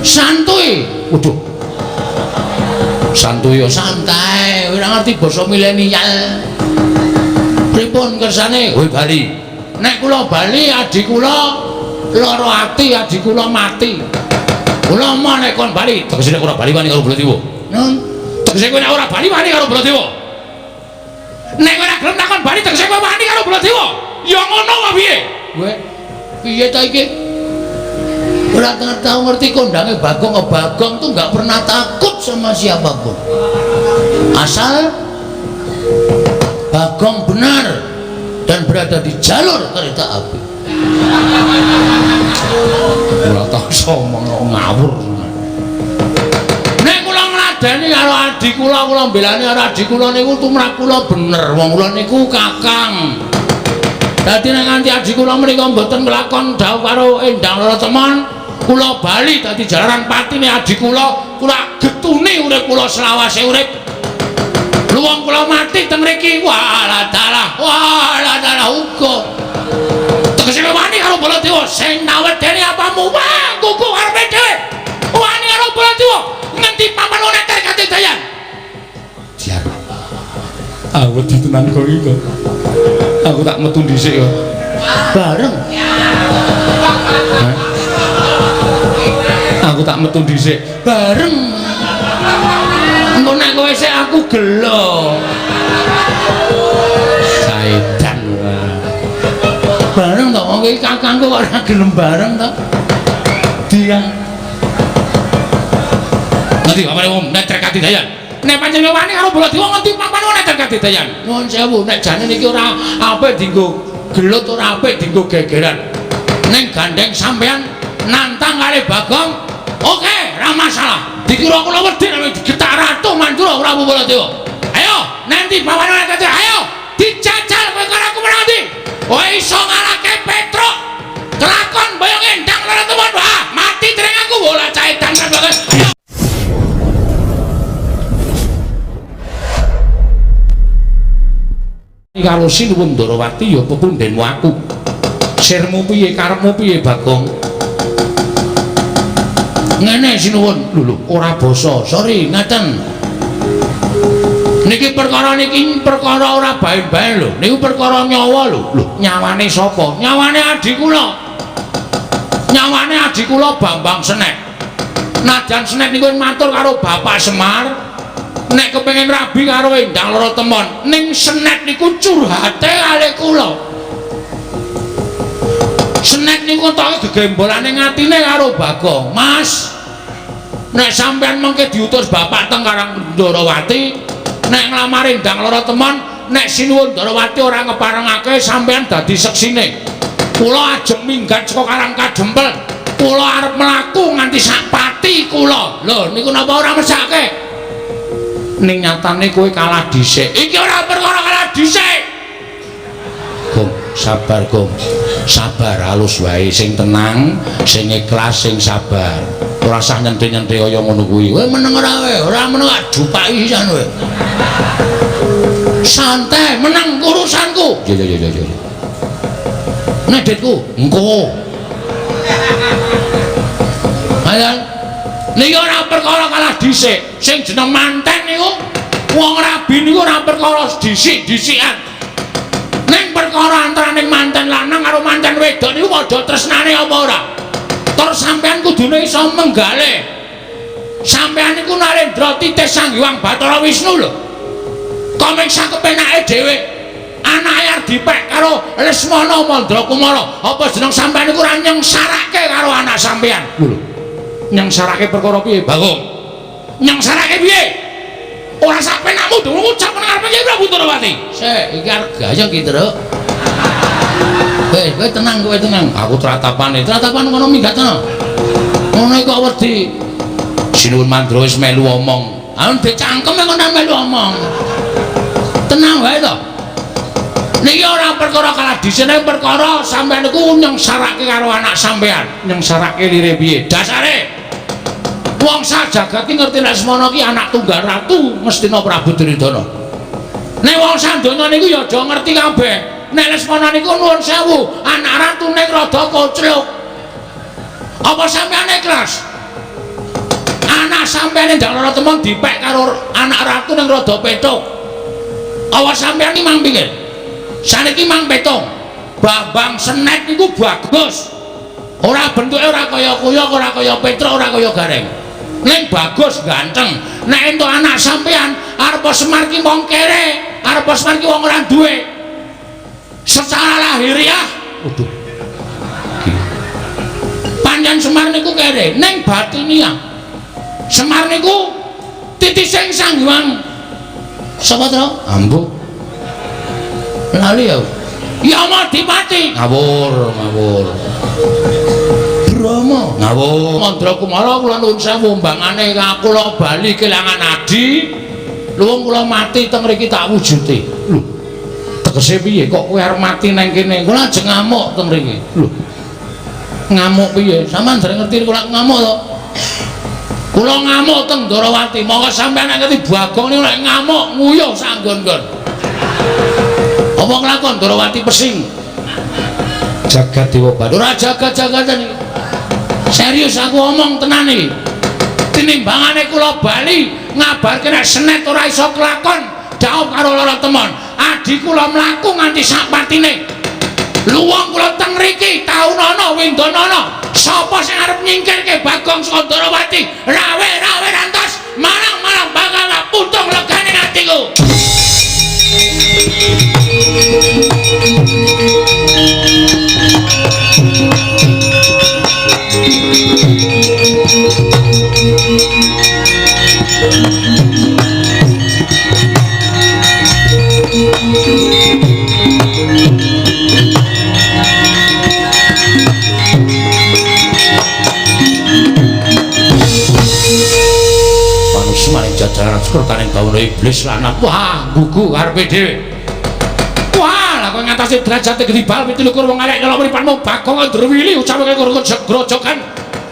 Santuy. Waduh. Santuy ya santai, ora ngerti basa milenial. Pripun kersane? Kowe bali. Nek kula bali adi kula lara ati, adi kula mati. Kula moh nek kon bali, tegese nek ora bali wani karo Baladewa. Nun, tegese kowe nek ora bali wani karo Baladewa. Nek kowe ora gelem takon bali tegese kowe wani karo Baladewa. Ya ngono wae piye? Kowe piye ta iki? Ora tau ngerti kondange Bagong. Bagong tuh nggak pernah takut sama siapapun. Asal Bagong benar dan berada di jalur kereta api. Ora tau ngomong ngawur. Nek kula ngladeni karo adi kula, kula mbelani karo adi kula niku tumrap kula bener. Wong kula niku kakang. Dadi nek nganti adi kula menika mboten nglakon dhawuh karo Endang Loro Temon, kula bali dadi jalaran patine adi kula, kula getuni urip kula selawase urip. Luwung kula mati teng mriki, walah dalah, walah dalah uga. Tegese wani karo Baladewa sing nawedeni apamu, wah kuku karepe dhewe. Wani karo Baladewa ngendi papan neter katidayan. Siar. Aku wedi tenan kok iki kok. Aku tak metu dhisik kok. Bareng. Aku tak metu dhisik. Bareng. Engko nek kowe sik aku gelo. Saedan. Bareng to wong iki kakangku kok ora gelem bareng to. Dia. Nanti apane wong neter katidayan. Nek panjenengan wani karo Baladewa ngendi papan neter katidayan. Nuwun sewu nek jane niki ora apik dienggo gelut, ora apik dienggo gegeran. Ning gandeng sampean nantang kali Bagong, oke, ora masalah. Dikira kula wedi nek digetak Ratu Mandura Prabu Baladewa. Ayo, nanti papan neter, ayo dijajal kowe karo aku menang ndi? Kowe iso ngalahke Petruk. Kelakon boyong Endang Loro Temon. Wah, mati dereng aku bola caedan bagus. Ayo. Karo Sinuwun Ndarawati ya pepundhenmu aku. Sirmu piye, karepmu piye Bagong? Ngene Sinuwun, lho lho ora basa. Sorry, ngaten. Niki perkara niki perkara ora baen-baen lho. Niku perkara nyawa lho. Lho, nyawane sapa? Nyawane adi kula. Nyawane adi kula Bambang Senek. Najan Senek niku matur karo Bapak Semar, nek kepengin rabi karo Endang Loro Temon, ning Senek niku curhate kalih kula. Senek niku entoke gegembolane ngatine karo Bagong. Mas, nek sampean mengke diutus bapak teng Karang Ndarawati, nek nglamar Endang Loro Temon, nek Sinuwun Ndarawati ora ngeparengake sampean dadi seksine. Kula ajeng minggat saka Karang Kadempel, kula arep mlaku nganti sak pati kula. Lho niku napa ora mesake? Ning nyatane kowe kalah dhisik. Iki ora perkara kalah dhisik. Gong, sabar Gong. Sabar halus wae, sing tenang, sing ikhlas, sing sabar. Ora usah nyente-nyente kaya ngono kuwi. Kowe meneng ora kowe? Ora meneng tak jupaki sisan kowe. Santai, meneng urusanku. Ya ya ya ya. Nek ditku, engko. Ayo. Niki ora perkara kalah dhisik. Sing jeneng manten niku wong rabi niku ora perkara dhisik-dhisikan. Ning perkara antaraning manten lanang karo manten wedok niku padha tresnane apa ora? Tur sampean kudune iso menggale. Sampean niku Narendra titih Sang Hyang Bathara Wisnu lho. Komeng sakepenake dhewe. Anake arep dipek karo Lesmana Mandrakumara. Apa jeneng sampean niku ora nyengsarake karo anak sampean? Lho. Nyengsarake perkara piye, Bagong? Nyengsarake piye? Ora sak penakmu durung ngucap nang ngarepe Kyai Prabu Ndarawati. Sik, iki arep gayeng iki, Truk. Kowe tenang, kowe tenang. Aku tratapane, tratapan ngono minggat to. Ngono kok wedi. Sinuwun Mandra wis melu omong. Ah ndek cangkem ngono melu omong. Tenang wae to. Niki ora perkara kalah dhisik, perkara sampean niku nyengsarake karo anak sampean. Nyengsarake lire piye? Dasare wong sajagat iki ngerti nek Lesmana ki anak tunggal ratu Ngastina Prabu Duryudana. Nek wong sandonya niku ya aja ngerti kabeh. Nek Lesmana niku nuwun sewu, anak ratu ning rada kocluk. Apa sampean ikhlas? sampeyan ndang lara temon dipek karo anak ratu ning rada petuk. Awa sampeyan iki mang pinggir. Saniki mang petung. Bambang Senet niku bagus. Ora bentuke ora kaya kuyok, ora kaya Petruk, ora kaya Gareng. Ning bagus ganteng. Nek entuk anak sampeyan arep Semar ki wong kere, arep Semar ki wong ora duwe. Secara lahiriah, waduh. Pancen Semar niku kere, ning batiniah. Semar niku titising Sang Hyang sapa to? Ambu. Lali ya. Yamadipati. Ngawur, ngawur. Brahma. Ngawur. Mandra Kumara kula nuwun sewu mbangane kula bali kelangan adi. Luwung kula mati teng mriki tak wujude. Lho. Tegese piye kok kowe arep mati nang kene? Kula ajeng ngamuk teng mriki. Lho. Ngamuk piye? Sampeyan dereng ngerti kula ngamuk to? Kula ngamuk teng Ndorowati. Monggo sampeyan nek ngerti Bagong niku nek ngamuk nguyuh sak nggon-nggon. Apa nglakon Ndorowati pesing? Jagat Dewa Bathara. Ora jagat-jagatan iki. Serius aku omong tenan iki. Tinimbangane kula bali ngabarke nek Senet ora iso kelakon, jawab karo lara temon. Adi kula mlaku nganti sak patine. Luwung kula teng mriki taunana windanana. Sapa sing arep nyingkirke Bagong saka Ndorowati? Rawe-rawe rantos, marang-marang bakal putung legane atiku. Maring jajaran sekretaring bawana iblis lanang. Wah, gugu karepe dhewe. Wah, lah kowe ngatasi derajate gedibal 27 wong elek nyolok mripatmu Bagong Ndrewili ucape grojogan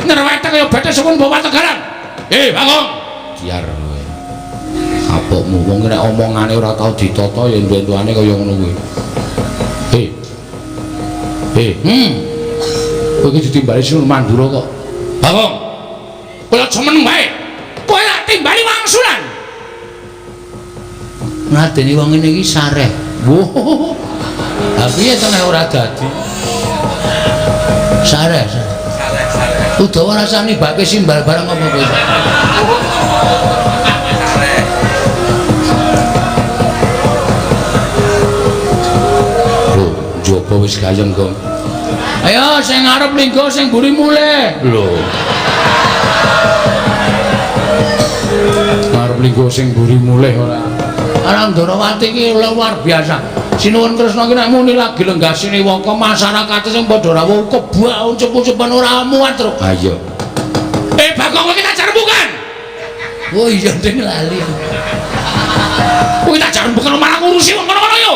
nyerwete kaya bete suwun bawa tegaran. Eh, Bagong. Biar kowe. Kapokmu wong nek omongane ora tau ditata ya entu-entuane kaya ngono kuwi. Eh. Kowe iki ditimbali Sinuwun Mandura kok. Bagong. Kowe aja meneng wae. Kowe tak timbali wangsulan. Ngadeni wong ngene iki sareh. Wah. Lah piye to nek ora dadi? Sareh. Sareh, sareh. Udawa rasane bake simbal barang apa kowe? Sareh. Lho, njaba wis gayeng, Gong. Ayo sing arep linggo sing mburi mulih. Lho. Arep linggo sing mburi mulih ora. Arang Ndorowati iki luar biasa. Sinuwun Kresna iki nek muni lagi lenggah siniwaka masyarakate sing padha rawuh kebak uncup-uncupan ora muat, Truk. Ha iya. Eh, Bagong kowe iki tak jarembukan. Oh iya ding lali. Kowe tak jarembukan malah ngurusi wong kono-kono yo.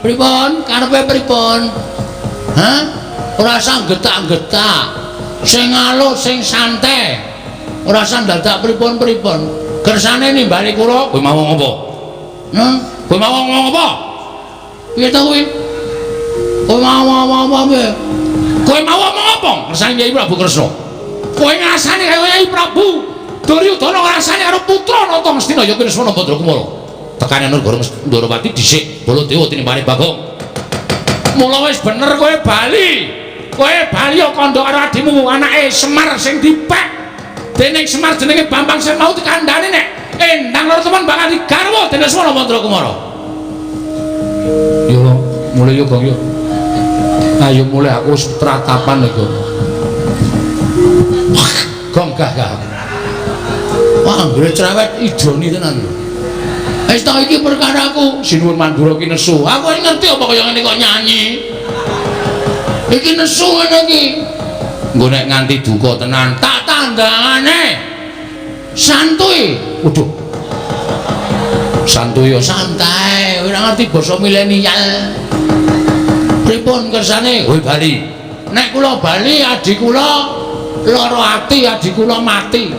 Pripun? Karepe pripun? Hah? Ora usah getak-getak. Sing alus, sing santai. Ora usah dadak pripun-pripun. Kersane nimbali kula, kowe mau ngomong apa? Hah? Kowe mau ngomong apa? Piye to kowe? Kowe mau ngomong apa piye? Kowe mau ngomong apa? Kersane Kyai Prabu Kresna. Kowe ngrasani kaya Kyai Prabu Duryudana ngrasani karo putra Nata Ngastina ya Kresna Badrakumara. Tekane negara Ndorowati dhisik Baladewa tinimbane Bagong. Mula wis bener kowe bali. Kowe bali ya kandha karo adimu anake Semar sing dipek. Dening Semar jenenge Bambang sing mau dikandhani nek endang loro temen bakal digarwa dening Semana Mandrakumara. Yo mulai yo Gong yo. Ayo mulai aku wis tratapan iki. Gong gah gah. Wah, anggere cerewet idoni tenan lho. Wis ta iki perkaraku, Sinuwun Mandura ki nesu. Aku ngerti apa kaya ngene kok nyanyi. Iki nesu ngene iki. Engko nek nganti duka tenan tak tandangane. Santuy. Waduh. Santuy yo santai, ora ngerti basa milenial. Pripun kersane? Kowe bali. Nek kula bali adi kula lara ati, adi kula mati.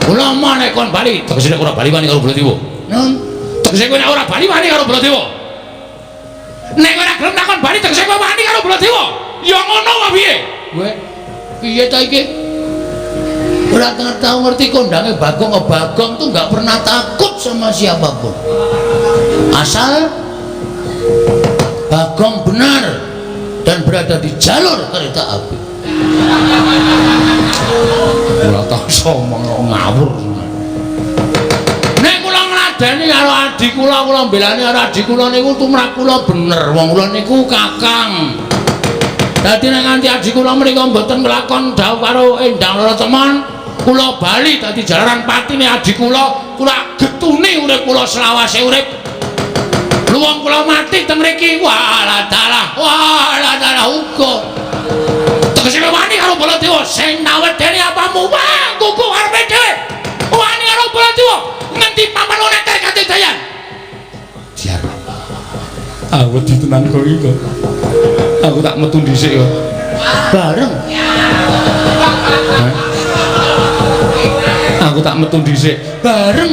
Kula moh nek kon bali, tegese nek ora bali wani karo Baladewa. Nun, tegese kowe nek ora bali wani karo Baladewa. Nek ora gelem takon bali tegese kowe wani karo Baladewa. Ya ngono wae piye? Kowe piye ta iki? Ora tau ngerti kondange Bagong. Bagong tuh nggak pernah takut sama siapapun. Asal Bagong benar dan berada di jalur kereta api. Ora tau ngomong ngawur. Nek kula ngladeni karo adi kula, kula mbelani karo adi kula niku tumrap kula bener. Wong kula niku kakang. Dadi nek nganti adi kula mriku mboten nglakon dhawuh karo Endang Loro Temon, kula bali dadi jalaran patine adi kula, kula getuni urip kula selawase urip. Luwung kula mati teng mriki, walah dalah, walah dalah uga. Tegese wani karo Baladewa sing nawedeni apamu, wah kuku karepe dhewe. Wani karo Baladewa ngendi papan neter katidayan. Diar. Aku wedi tenan kok iki kok. Aku tak metu dhisik kok. Bareng. Aku tak metu dhisik. Bareng.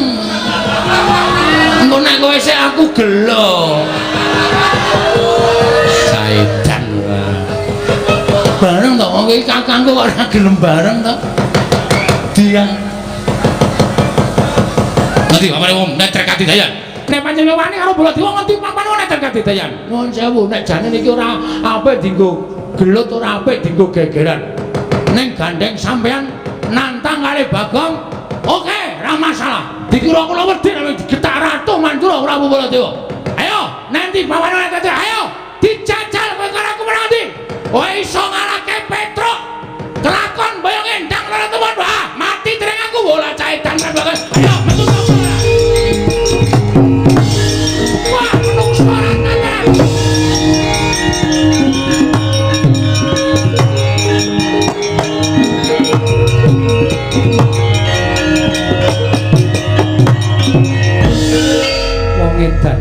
Engko nek kowe sik aku gelo. Saedan. Bareng to wong iki kakangku kok ora gelem bareng to. Dia. Nanti papane wong neter katidayan. Nek panjenengan wani karo Baladewa ngendi papane neter katidayan. Nuwun sewu nek jane niki ora apik dienggo gelut, ora apik dienggo gegeran. Ning gandeng sampean nantang kali Bagong, oke, ora masalah. Dikira kula wedi nek digetak Ratu Mandura Prabu Baladewa. Ayo, nanti pawane neter, ayo dijajal kowe karo aku menang ndi? Kowe iso ngalahke Petruk. Kelakon boyong Endang Loro Temon. Wah, mati dereng aku bola caedan bagus. Ayo metu sapa. Wah, menungso ora tenan. Wong edan.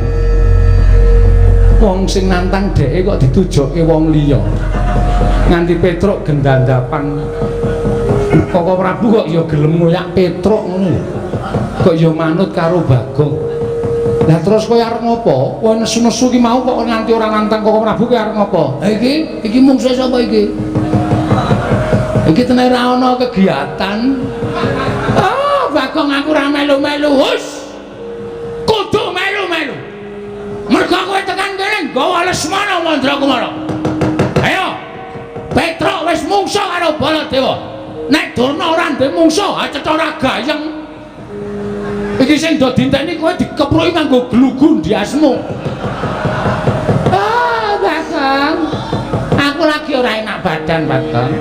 Wong sing nantang dheke kok ditujokke wong liya. Nganti Petruk gendandapan. Koko Prabu kok ya gelem ngoyak Petruk ngono lho. Kok ya manut karo Bagong. Lah terus kowe arep ngopo? Kowe nesu-nesu ki mau kok nganti ora nantang Koko Prabu kowe arep ngopo? Ha iki, iki mungsuhe sapa iki? Iki tenan ora ana kegiatan. Oh, Bagong aku ora melu-melu. Hus. Kudu melu-melu. Mergo kowe tekan kene nggawa Lesmana Mandrakumara. Ayo. Petruk wis mungsuh karo Baladewa. Nek Durna ora ndek mungsuh, ha cetha ora gayeng. Iki sing do dinteni kowe dikepruki nganggo glugu ndiasmu. Ah, Bagong. Aku lagi ora enak badan, Bagong.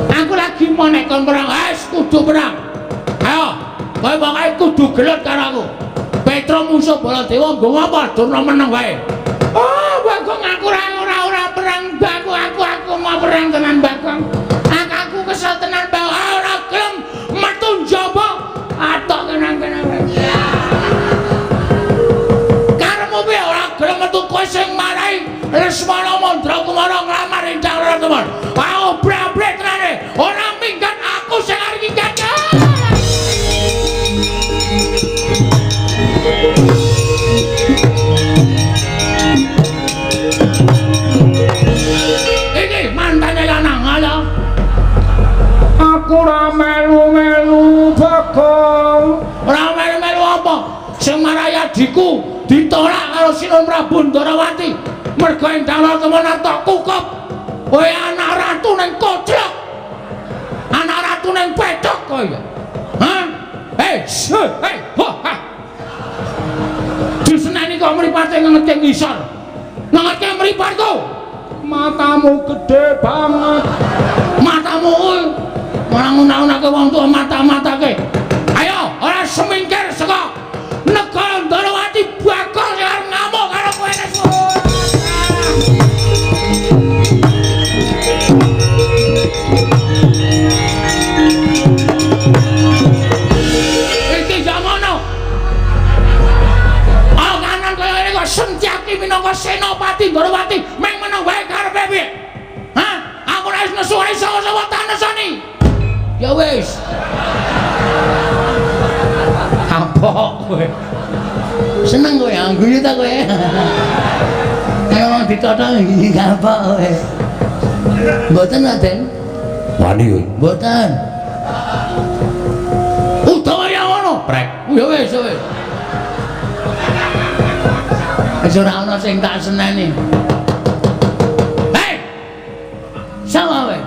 Aku lagi mau nek kon perang, wis kudu perang. Ayo, kowe pokoke kudu gelut karo aku. Petruk mungsuh Baladewa nggo apa? Durna meneng wae. Oh, Bagong aku ora perang, Bagong. Aku mau perang tenan, Bagong. Aku kesel tenan, Bagong. Ora gelem metu njaba. Atok kenang-kenang. Karepmu piye ora gelem metu kowe sing marai Lesmana Mandrakumara nglamar Endang Loro Temon. Wah, obrak-abrik tenane. Ora minggat aku sing arep minggat. Iki mantane lanang ala. Aku ora melu-melu Bagong. Ora melu-melu apa? Sing marai adhiku ditolak karo Sinuwun Prabu Ndarawati. Mergo Endang Loro Temon arep kukup. Kowe anak ratu ning koclok. Anak ratu ning pethok kowe. Hah? Hei, hei, ho, ha. Diseneni kok mripate ngengetke ngisor. Ngengetke mripatku. Matamu gede banget. Matamu kuwi ora nguna-unake wong tuwa mata-matake. Ayo, ora semingkir saka negara Ndarawati bakal sing arep ngamuk karo kowe nesu. Iki ya ngono. Oh, kanan kaya ngene kok Sentyaki minangka Senopati Ndarawati meng meneng wae karepe piye? Hah? Aku ora wis nesu ora iso sapa tak nesoni. Ya wis. Kapok kowe. Seneng kowe guyu ta kowe. Kaya wong ditotong iki kapok kowe. Mboten, Raden. Wani kowe. Mboten. oprek. Ya wis, wis. Wis ora ana sing tak seneni. Hei! Sama wae.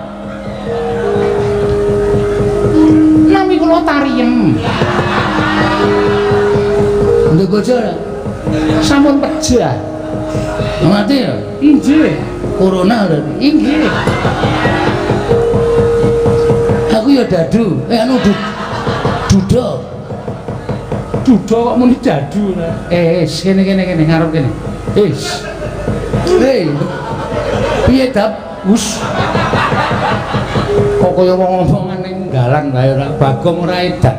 Nami kula Tariem. Nduk bojo ora? Sampun pejah. Mati ya? Inggih. Corona berarti. Inggih. Aku ya dadu. Anu duda. Duda kok muni dadu. Kene kene kene ngarep kene. Wis. Hei. Piye dap? Wus. Kok kaya wong omongan ning dalan wae ora Bagong ora edan.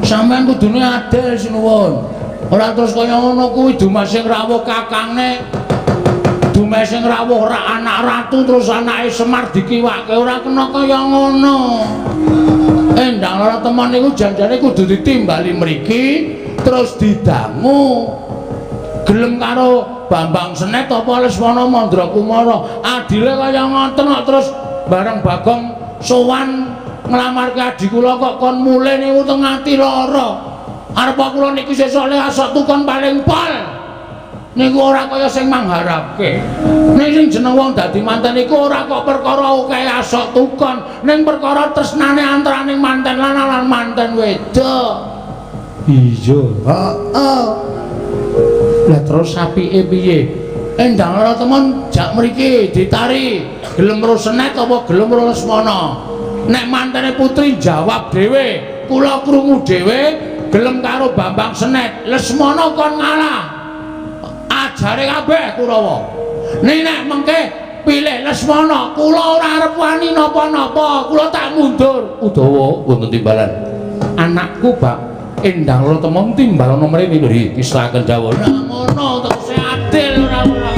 Sampeyan kudune adil sinuwun. Ora terus kaya ngono kuwi dumeh sing rawuh kakangne. Dumeh sing rawuh ra anak ratu terus anake Semar dikiwake ora kena kaya ngono. Endang ora temen niku janjane kudu ditimbali mriki terus didangu. Gelem karo Bambang Senet apa Lesmana Mandrakumara. Adile kaya ngoten kok terus bareng Bagong sowan nglamarke adi kula kok kon mulih niku teng ati lara. Arep kula niki sesuk le asok tukon paling pol. Niku ora kaya sing mangharapke. Ning sing jeneng wong dadi manten iku ora kok perkara akeh asok tukon, ning perkara tresnane antaraning manten lanang lan manten wedok. Iya, heeh. Lah terus apike piye? Endang ora temen jak mriki ditari, gelem ro Senet apa gelem ro Lesmana. Nek mantene putri jawab dhewe, kula krungu dhewe gelem karo Bambang Senet, Lesmana kon ngalah. Ajare kabeh Kurawa. Nek nek mengke pilih Lesmana, kula ora arep wani napa-napa, kula tak mundur. Udawa wonten timbalan. Anakku, Pak, Endang Loro Temon timbalana mrene lho iki islaken dawuh. Ora ngono, terus adil ora ora.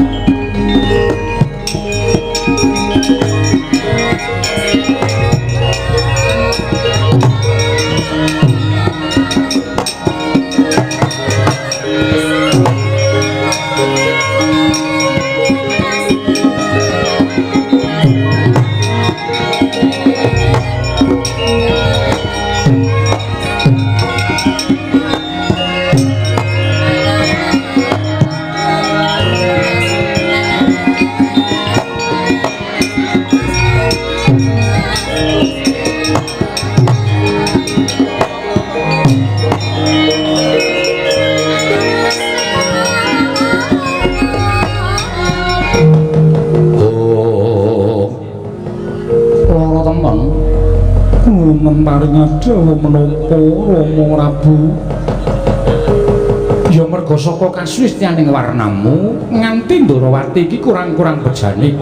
Paring dawuh menapa Rama Prabu? Ya merga saka kasuwistianing warnamu nganti Ndorowati iki kurang-kurang bejane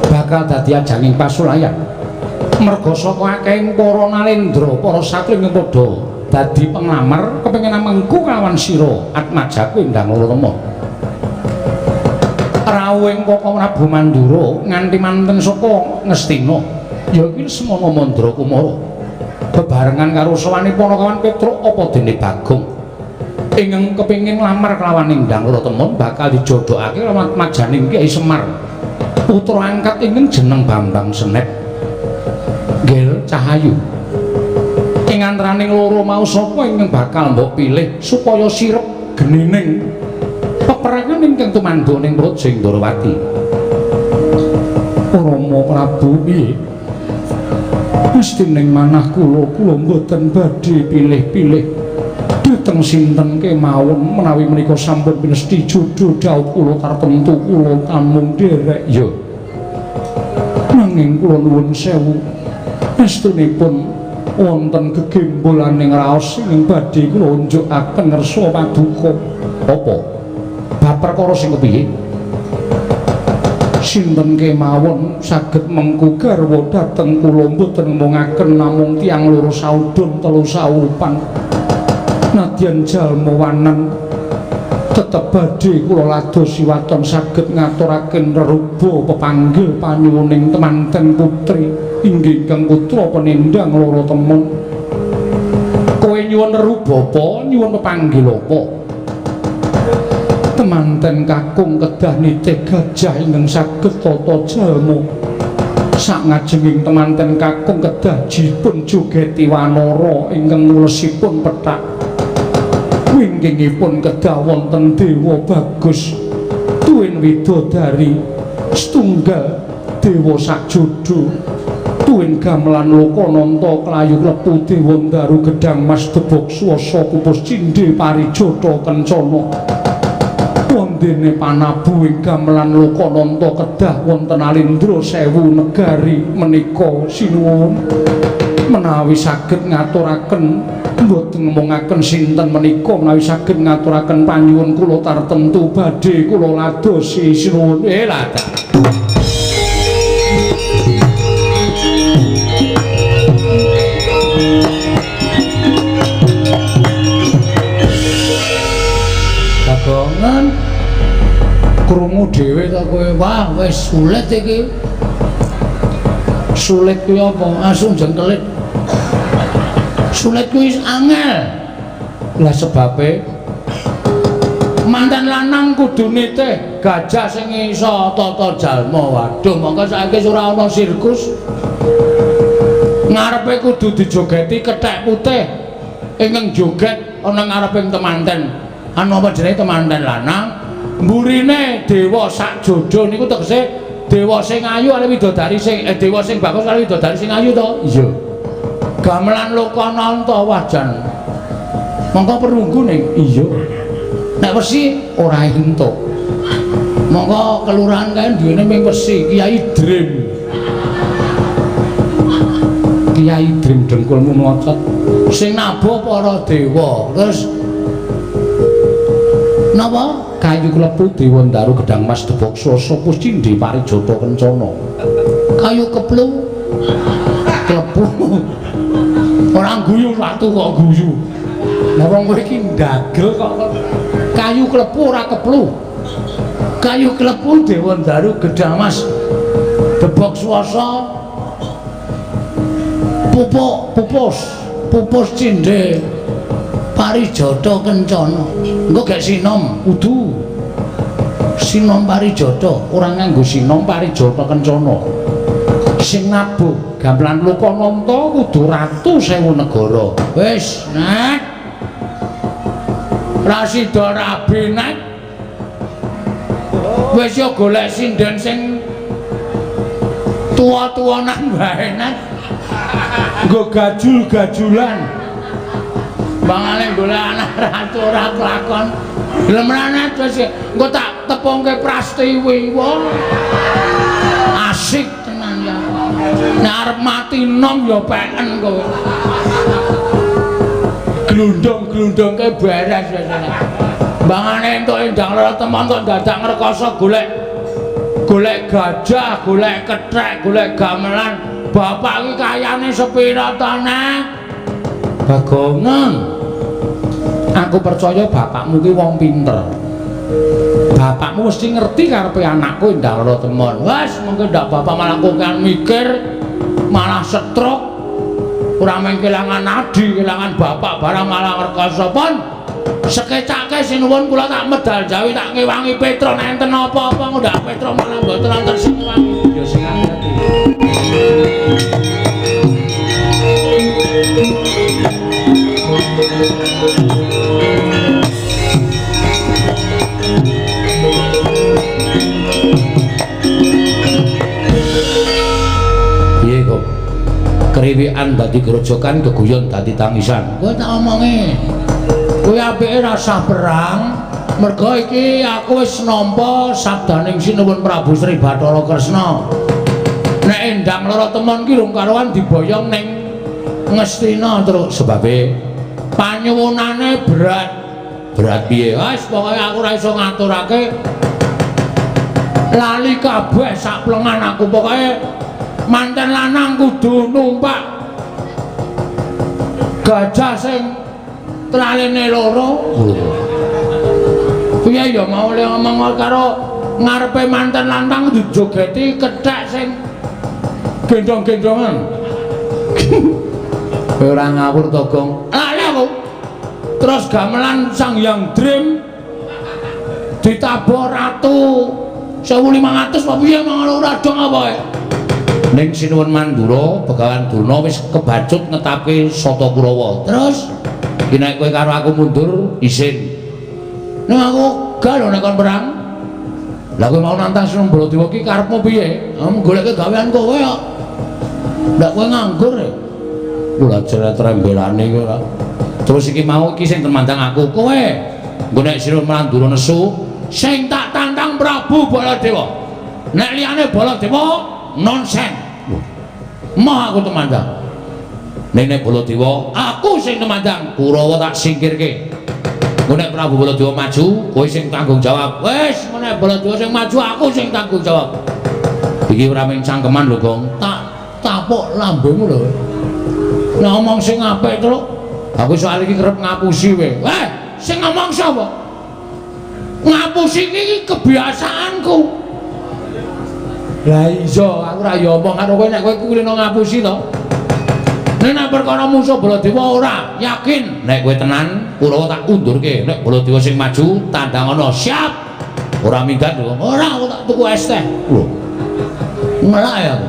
bakal dadi ajanging pasulayan. Merga saka akehing para nalendra, para satri ing padha dadi penglamar kepengin mengku kalawan sira Atmajaku Endang Loro Temon. Rawuhing Kaka Prabu Mandura nganti manten saka Ngastina ya iki Lesmana Mandrakumara bebarengan karo sowane Panakawan Petruk apa dene Bagong ingkang kepengin nglamar kelawan Endang Loro Temon bakal dijodhokake kelawan majaning Kyai Semar putra angkat ingkang jeneng Bambang Senet Gel Cahayu. Ing antaraning loro mau sapa ingkang bakal mbok pilih supaya sirep genining peperangan ingkang tumanduk ning Praja Ndorowati? Rama Prabu piye? Mesti ning manah kula, kula mboten badhe pilih-pilih dhateng sinten kemawon menawi menika sampun pinesti jodho dhawuh kula tartemtu kula tamung nderek ya. Nanging kula nuwun sewu estunipun wonten gegembolaning raos ingkang badhe kula unjukaken ngersa paduka. Apa? Bab perkara sing kepiye? Sinten kemawon saged mengku garwa dhateng kula mboten ngomongaken namung tiyang loro saudon telu saupan. Nadyan jalma wanen tetep badhe kula ladosi waton saged ngaturaken reruba pepanggil panyuwuning temanten putri inggih ingkang putra penendang Loro Temon. Kowe nyuwun reruba apa? Nyuwun pepanggil apa? Temanten kakung kedah nitih gajah ingkang saged tata jalma. Sak ngajenging temanten kakung kedah dipun jogeti wanara ingkang ngulesipun pethak. Wingkingipun kedah wonten dewa bagus tuwin widodari setunggal dewa sakjodo tuwin gamelan lokananta klayu klepu dewa ndaru gedhang mas debok swasa pupus cindhe parijata kencana. Wondene panabu ing gamelan lokananta kedah wonten alindra sewu negari menika sinuwun. Menawi saged ngaturaken mboten ngomongaken sinten menika, menawi saged ngaturaken panyuwun kula tartemtu badhe kula ladosi sinuwun. Lada. Bagongan krungu dhewe ta kowe. Wah, wis sulit iki. Sulit kuwi apa? Asu jengkelit. Sulit kuwi angel. Lah sebabe manten lanang kudu nitih gajah sing iso tata jalma. Waduh, mongko saiki ora ana sirkus. Ngarepe kudu dijogeti kethek putih ingkang joget ana ngareping temanten. Anu apa jenenge temanten lanang? Mburine dewa sakjodo niku tegese dewa sing ayu kali widodari sing dewa sing bagus kali widodari sing ayu to? Iya. Gamelan lokananta wajan. Mongko perunggu ning. Iya. Nek wesi ora entuk. Mongko kelurahan kae duwene ming wesi Kiai Drim. Kiai Drim dengkulmu mlocot. Sing nabuh para dewa. Terus napa? Kayu klepu dewa ndaru gedhang mas debok swasa puscindhe parijata kencana. Kayu keplu klepu. Ora guyu ratu kok guyu. Lah wong kowe iki ndagel kok. Kayu klepu ora keplu. Kayu klepu dewa ndaru gedhang mas debok swasa pupuk pupus pupus cindhe parijata kencana. Engko gek sinom kudu sinom parijata, ora nganggo sinom parijata kencana. Sing nabuh gamelan lokananta kudu ratu sewu negara. Wis, nek rasida rabi nek wis yo golek sinden sing tuwa-tuwanan wae nek nggo gajul-gajulan. Bangane golek anak ratu ora kelakon. Gelem ra wis engko tak tepungke Prastiwi. Wah. Asik tenan ya. Nek arep mati nom ya peken kowe. Glundung-glundungke beres wis. Bangane entuk endang lara temon kok dadak ngrekoso golek golek gajah, golek kethek, golek gamelan. Bapak iki kayane sepira to, Nek? Bagongan, aku percaya bapakmu ki wong pinter. Bapakmu mesti ngerti karepe anakku Endang Lara Temon. Wes, mengko ndak bapak malah kokean mikir, malah stroke. Ora mung kelangan adi, kelangan bapak barang malah ngrekoso pun. Sekecake sinuwun kula tak medal jawi tak ngewangi Petro nek enten apa-apa ndak Petro malah mboten wonten sing ngewangi. Ya sing ati-ati. Piye kok? Kriwikan dadi grojokan, geguyon dadi tangisan. Kowe tak omongi. Kowe apike rasah perang, mergo iki aku wis nampa sabdaning Sinuwun Prabu Sri Bathara Kresna. Nek Endang Lara Temon ki rung karuan diboyong ning Ngastina terus sebabe panyuwunane berat. Berat piye? Wis pokoke aku ora iso ngaturake. Lali kabeh sak plengan aku pokoke manten lanang kudu numpak gajah sing traline loro. Piye ya mau le ngomong karo ngarepe manten lanang dijogeti kethek sing gendong-gendongan. Kowe ora ngawur to, Gong? Lali aku. Terus gamelan Sang Hyang Dream ditabuh ratu 1500 apa piye mang ora dong apa. Ning Sinuwun Mandura Begawan Durna wis kebacut ngetapke Sata Kurawa. Terus iki nek kowe karo aku mundur isin. Nek aku gak lho nek kon perang. Lah kowe mau nantang Sinuwun Baladewa ki karepmu piye? Goleke gawean kowe kok. Ndak kowe nganggur e. Kula jret-rembelane kowe ora. Terus iki mau iki sing temandang aku kowe. Engko nek Sinuwun Mandura nesu, sing tak tantang Prabu Baladewa. Nek liyane Baladewa nonsen. Moh aku temandang. Ning nek Baladewa, aku sing temandang, Kurawa tak singkirke. Engko nek Prabu Baladewa maju, kowe sing tanggung jawab. Wis, nek Baladewa sing maju, aku sing tanggung jawab. Iki ora mung cangkeman lho, Gong. Tak tapuk lambemu lho. Nek ngomong sing apik, Truk. Aku soal iki kerep ngapusi kowe. Weh, sing ngomong sapa? Ngapusi iki kebiasaanku. Lah iya, aku ora ya omong karo kowe nek kowe kulino ngapusi to. Nek nek perkara musuh Baladewa ora, yakin nek kowe tenan Kurawa tak undurke. Nek Baladewa sing maju, tandang ana, siap. Ora minggat lho. Ora, aku tak tuku es teh. Lho. Ngelak ya aku.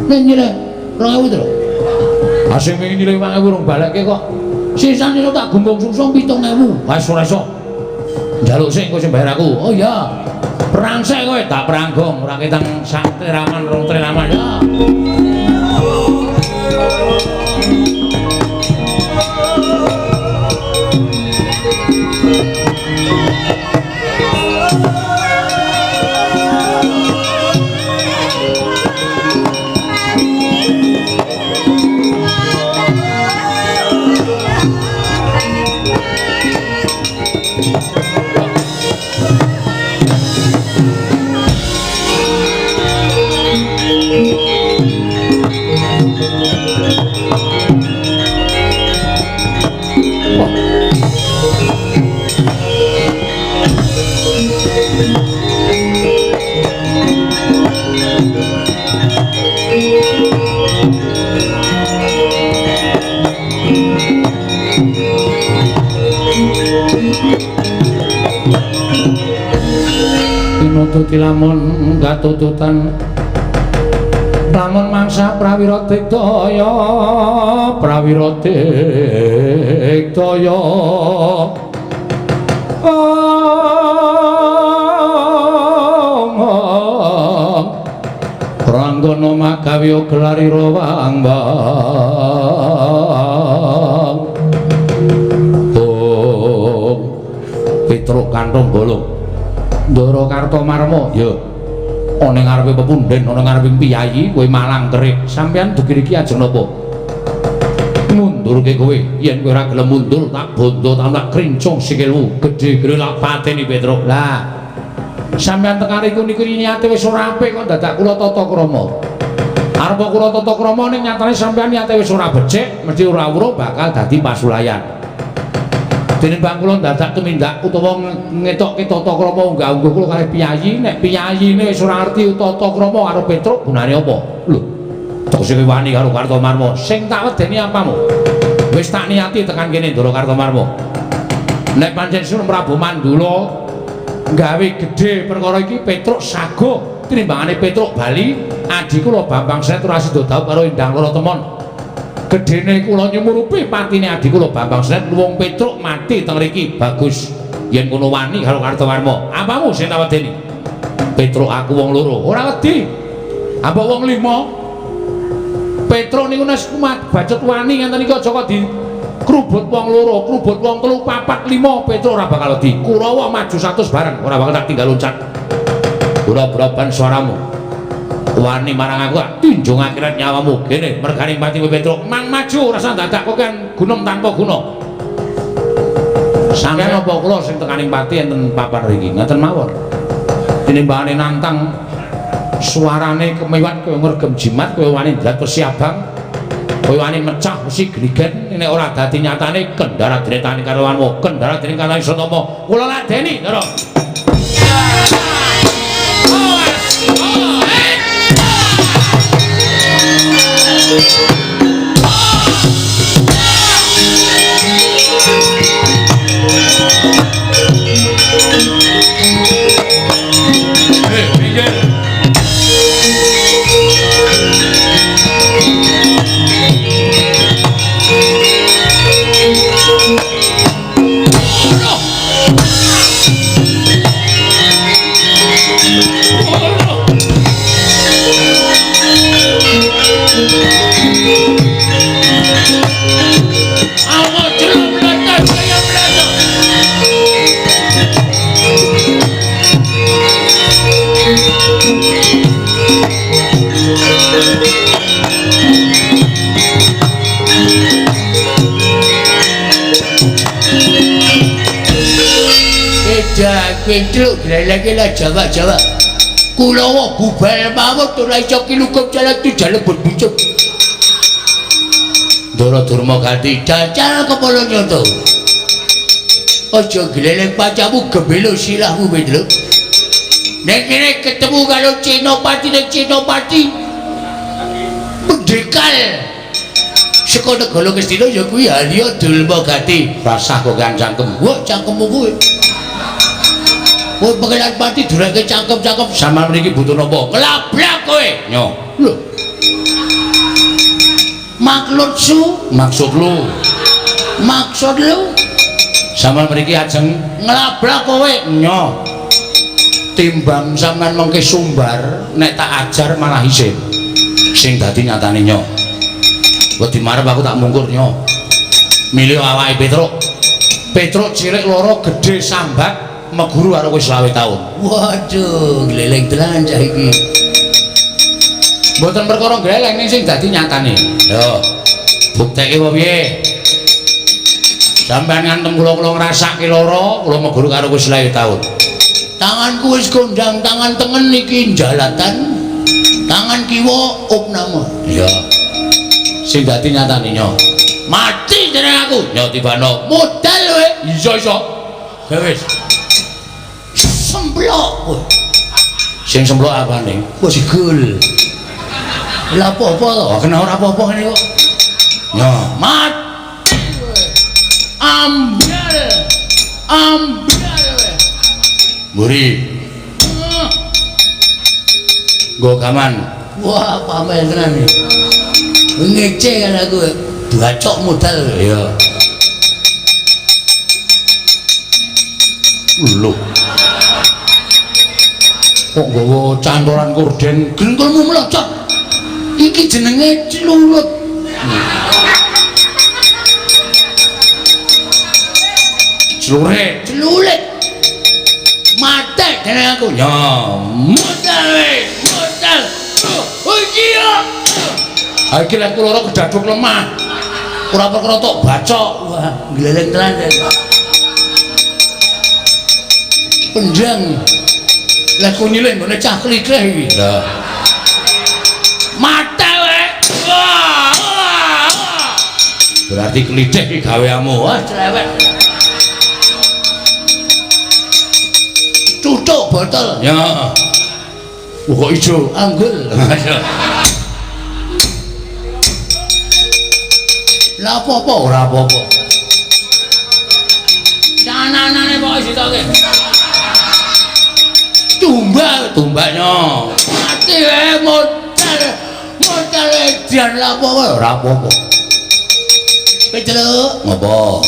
Nek nyileh 2000 to lho. Ah sing wingi nyileh 5000 urung balekke kok. Sisane tak gunggung sungsung 7000. Wis ora iso. Njaluk sik engko sing bayar aku. Oh iya. Perang sik kowe, tak perang gong, ora ketang sak teraman rong teraman ya. Tinututi lamun katututan lamun mangsa prawira digdaya prawira digdaya Ranggana magawe gelarira wang-wang oh Petruk kanthong bolong Ndara Kartomarma ya ana ing ngarepe pepunden ana ngarepe piyayi kowe malang kerik sampeyan dugi riki ajeng napa mundurke kowe yen kowe ora gelem mundur tak bondo tak krincung sikilmu gedhe-gedhe lak pateni Petruk lah sampeyan tekan riku niku niate wis ora apik kok dadak kula tata krama arep kula tata krama ning nyatane sampeyan niate wis ora becik mesti ora weruh bakal dadi pasulayan. Tinimbang kula dadak tumindak utawa ngetokke tata krama unggah-ungguh kula kalih piyayi nek piyayine wis ora ngerti tata krama karo Petruk gunane apa lho tegese kowe wani karo Kartomarma sing tak wedeni apamu wis tak niati tekan kene Ndara Kartomarma nek pancen Sunan Prabu Mandula gawe gedhe perkara iki Petruk sago tinimbangane Petruk bali adhi kula Bambang Senet ora sida dhaup karo Endang Loro Temon gedene kula nyumurupi patine adhi kula Bambang Senet wong Petruk mati teng mriki bagus yen kono wani karo Kartowarma apamu sing tak wedeni Petruk aku wong loro ora wedi ambok wong lima Petruk niku wis kumat bacut wani ngenten iki aja kok di krubut wong loro krubut wong telu papat lima Petruk ora bakal wedi Kurawa maju 100 bareng ora bakal tak tinggal loncat ora braban suaramu wani marang aku tinjung akhirat nyawamu kene mergane pati Petruk mang maju rasa dadak kok kan gunung tanpa guna sampeyan apa kula sing tekaning pati enten papan riki ngaten mawon tinimbangane nantang suarane kemiwat kaya ngregem jimat kaya wani ndrat besi abang kaya wani mecah besi gligen nek ora dadi nyatane kendara dene tani karo kendara dene karo Satama kula ladeni ndara. Petruk glelenge lah Jawa-Jawa. Kulawa bubar mawon ora iso kilukup jalan tu jalebut bucuk. Ndara Durma ganti cacal kepala nyoto. Aja gleleng pacamu gembelo silahmu Petruk. Nek kene ketemu karo Senopati nek Senopati mendekal saka negara Ngastina ya kuwi Arya Durma Gati. Rasah kok kan cangkem. Wah, cangkemmu kuwi. Kowe pengelan pati durake cangkem-cangkem sampeyan mriki butuh napa? Nglabrak kowe. Nyo. Lho. Maksud su, maksud lu. Maksud lu sampeyan mriki ajeng nglabrak kowe. Nyo. Timbang sampeyan mengke sumbar nek tak ajar malah isin. Sing dadi nyatane nyo. Wedi marep aku tak mungkur nyo. Milih awake Petruk. Petruk cilik loro gedhe sambat meguru karo wis 20 taun. Waduh, gleleng tenan cah iki. Mboten perkara gleleng ning sing dadi nyatane. Lho, bukteke apa piye? Sampeyan ngantem kula kula ngrasake lara, kula meguru karo wis 20 taun. Tanganku wis kondang, tangan tengen iki jalatan, tangan kiwa opname. Iya. Sing dadi nyatane nyo. Mati jeneng aku. Nyo tibano. Modal kowe. Iya iso. Ya wis. Semplok kowe. Sing semplok apane? Wis gul. Lah apa-apa to? Kena ora apa-apa ngene kok. Nyo, mati kowe. Ambyar. Ambyar kowe. Mburi. Nggo gaman. Wah, pamer tenan iki. Ngece kan aku. Bacok modal. Iya. Lho. Kok nggawa cantolan korden gengkulmu mlocot. Iki jenenge clulut. Clurit, clulit. Mate jeneng aku. Ya, modal we, modal. Oh iya. Ha iki lek loro kedaduk lemah. Ora perkara tok bacok. Wah, gleleng tenan. Pendang. Lah kunyile nggone cah klithih iki. Lah. Mate kowe. Wah, wah. Berarti klithih iki gaweanmu. Wah, cerewet. Tutuk botol. Ya. Wah, kok ijo anggul. Lah apa-apa ora apa-apa. Cananane pokoke sitoke. Tumbak, tumbaknya. Mati wae modal. Modal edan lah apa ora apa-apa. Petruk, ngopo?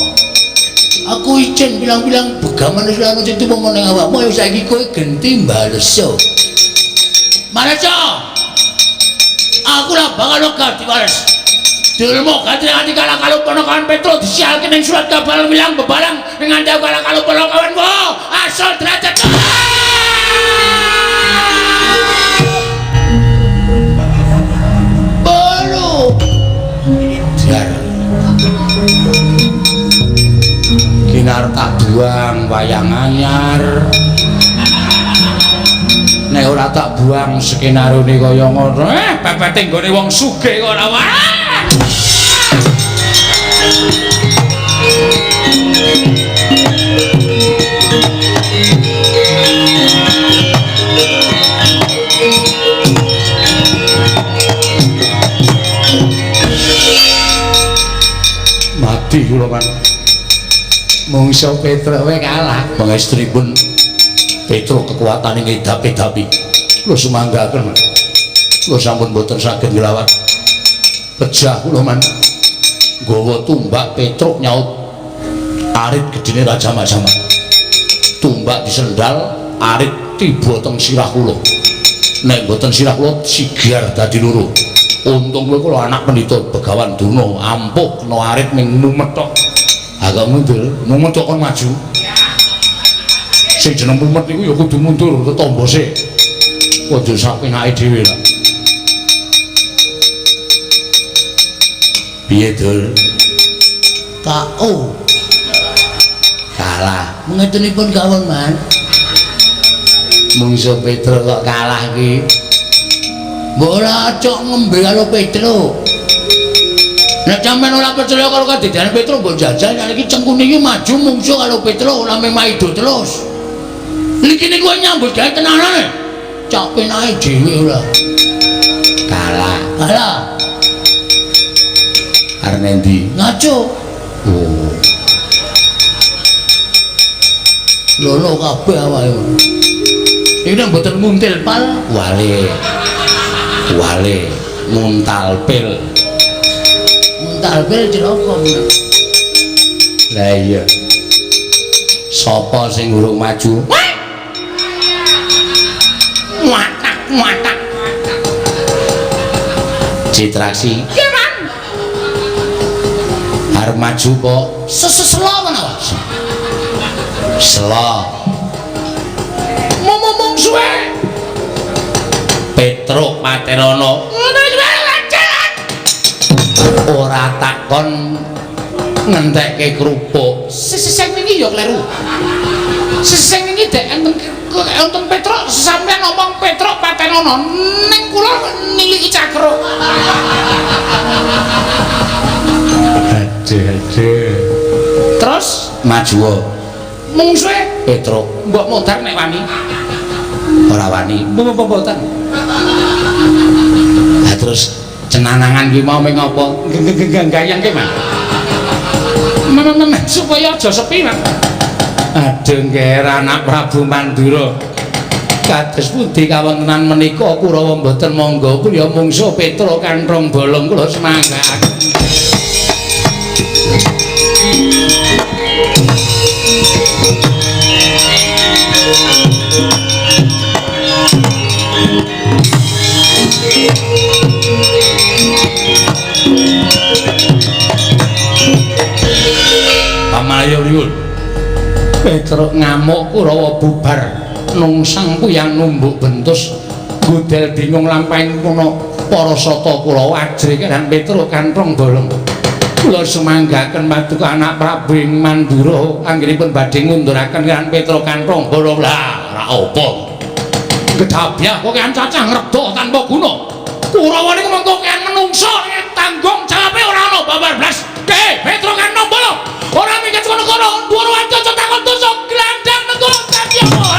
Aku izin bilang-bilang begaman wis ana sing tumo ning awakmu ya saiki kowe genti baleso. Baleso. Aku lah bakal lega diwales. Dulmu ganti nganti kalah kalau ponokan Petruk disialke ning surat kabar bilang bebalang nganti kalah kalau ponokan wo asal derajat. Bolu. Jar. Kinar tak buang wayang anyar. Nek ora tak buang skenarione kaya ngono, pepete nggone wong sugih kok ora wae. Mati kula kan. Mungso Petruk wae kalah. Pangestripun Petruk kekuatane ngedapi-dapi. Kula sumanggaken. Kula sampun boten saged nglawat. Pejah kula man. Nggawa tumbak Petruk nyaut arit gedene Raja Mazama. Tumbak disendal, arit tiba teng sirah kula. Nek mboten sirah kula sigar dadi loro. Untung kula anak pendhita Begawan Durna ampuh kena arit ning mumet tok. Agak mundur, mumet kok kon maju. Sing jeneng mumet niku ya kudu mundur ketombo sik. Aja sak penake dhewe lah. Piye, Dul? KO. Kalah. Mengetenipun kawon, Man. Mungsuh Petruk kok kalah ki. Mbok ora cok ngembe karo Petruk. Nek sampean ora percaya karo kadidane Petruk mbok jajal nek iki Cengkuni iki maju mungsuh karo Petruk ora mung maido terus. Niki niku nyambut gawe tenanan. Cok penae dhewe ora. Kalah. Kalah. Arep endi? Ngaco. Oh. Lolo kabeh awake. Iki nek mboten nguntil pal, wale. Wale nguntal pil. Nguntal pil cilaka. Lah iya. Sapa sing urung maju? Watak watak. Citraksi. Nggih, Man. Arep maju kok seseselo menawa. Selo. Mumung suwe. Petruk Paterono. Ora takon ngentekke kerupuk. Sing wingi ya kleru. Sing wingi dek enten Petruk sampeyan ngomong Petruk Patenono ning kula niliki cakruk. Aduh aduh. Terus maju mungsuhe Petruk mbok modar nek wani. Ora wani. Mboten. Lah terus cenanangan ki mau ming apa? Gayangke, Mas. Supaya aja sepi, Mas. Aduh ngger anak Prabu Mandura. Kados pundi kawontenan menika Kurawa mboten mangga kula mungsuh Petruk kanthong bolong kula semanggaken. Pamalayu riwul. Petruk ngamuk Kurawa bubar nungsang kuyang numbuk bentus gudel bingung lampahing kuna para sata Kurawa ajrih lan Petruk kanthong bolong. Kula sumanggaken paduka anak Prabu ing Mandura anggenipun badhe ngunduraken lan Petruk kanthong bolong. Lah ora apa. Gedabyah kok kan cacah ngredha tanpa guna. Kurawa niku mengko kan menungso tanggung jawabe ora ana babar blas. Petruk kanthong bolong. Ora minggat kono-kono, dhuwur wanca takon dosa glandang negara dadi apa.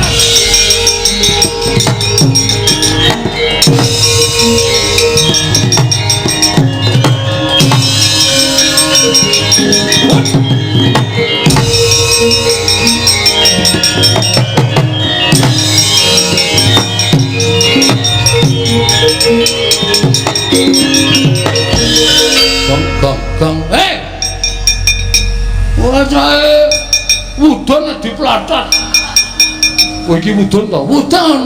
Gong gong gong. Hei. Wajahe wudun diplatat. Kowe iki wudun to? Wudun.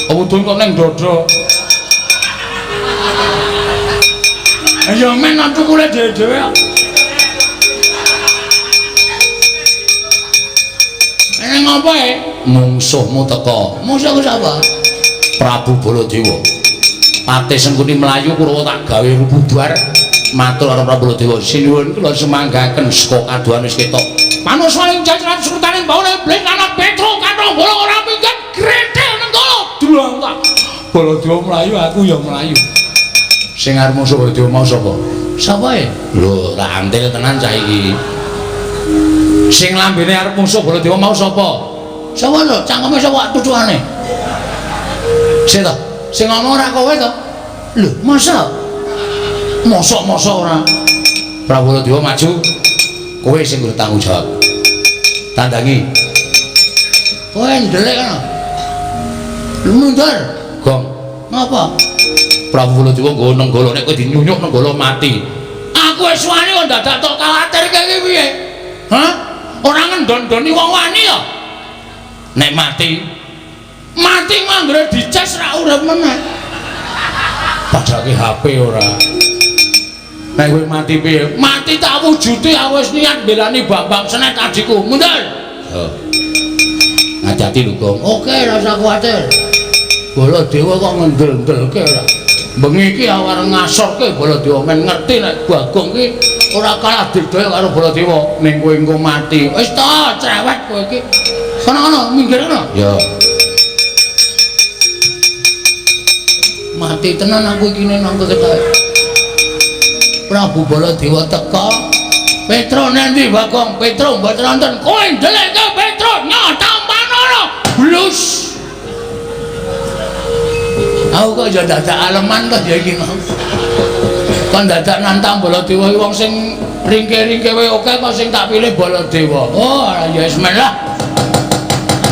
Wudun kok ning dada. Ya men tukule dhewe-dhewe kok. Ning apa e? Mungsuhmu teka. Mungsuhku sapa? Prabu Baladewa. Patih Sengkuni mlayu Kurawa tak gawe bubar. Matur karo Prabu Baladewa, sinuwun kula sumanggaken saka kaduhan wis ketok. Manusa ing jajaran sultane baune bling anak Petruk kanthong bolong ora minggat grethel nenggala. Dulang tak. Baladewa mlayu aku ya mlayu. Sing arep musuh Baladewa mau sapa? Sapa e? Lho, tak antil tenan cah iki. Sing lambene arep musuh Baladewa mau sapa? Sapa lho? Cangkeme sapa tutuane? Sik to, sing ngomong ora kowe to? Lho, masa? Mosok-mosok ora. Prabu Baladewa maju. Kowe sing kudu tanggung jawab. Tandangi. Kowe ndelik kono. Mundur. Gong. Ngapa? Prabu Baladewa nggo nenggala nek kowe dinyunyuk nenggala mati. Aku wis wani kok dadak tok kawatirke iki piye? Hah? Ora ngendon-ndoni wong wani ya? Nek mati, mati manggere dicas ra urip meneh. Padake HP ora. Nek kowe mati piye? Mati tak wujude aku wis niat mbelani Bambang Senet adikku. Mundur. Yo. Ngati-ati lho, Gong. Oke, ora usah kuwatir. Baladewa kok ngendel-ndelke ora. Bengi iki aku arep ngasorke Baladewa men ngerti nek Bagong iki ora kalah digdaya karo Baladewa ning kowe engko mati. Wis to, cerewet kowe iki. Kono-kono minggir kono. Ya. mati tenan aku iki nang ketoke. Prabu Baladewa teka. Petro nanti Bagong, Petro mboten nonton. Kowe ndelekke Petro nyatampanono. Blus. Aku kok ya dadak aleman kok ya iki mau. Kon dadak nantang Baladewa iki wong sing ringke-ringke wae oke kok sing tak pilih Baladewa. Oh, ya wis men lah.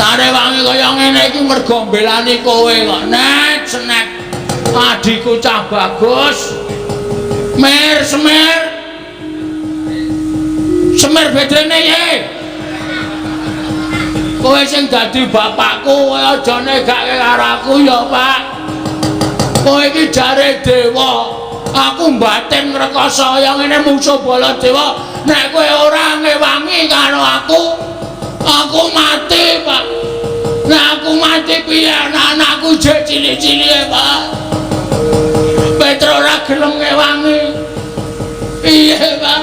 Tarewangi kaya ngene iki mergo mbelani kowe kok. Nek senek adhiku cah bagus. Mer semer. Semer bedrene ye. Kowe sing dadi bapakku kowe aja negake karo aku ya, Pak. Kowe iki jare dewa. Aku mbatin ngrekoso kaya ngene mungsuh Baladewa. Nek kowe ora ngewangi karo aku, aku mati, Pak. Nek aku mati piye anak-anakku jek cilik-cilike, Pak. Petro ora gelem ngewangi. Piye, Pak?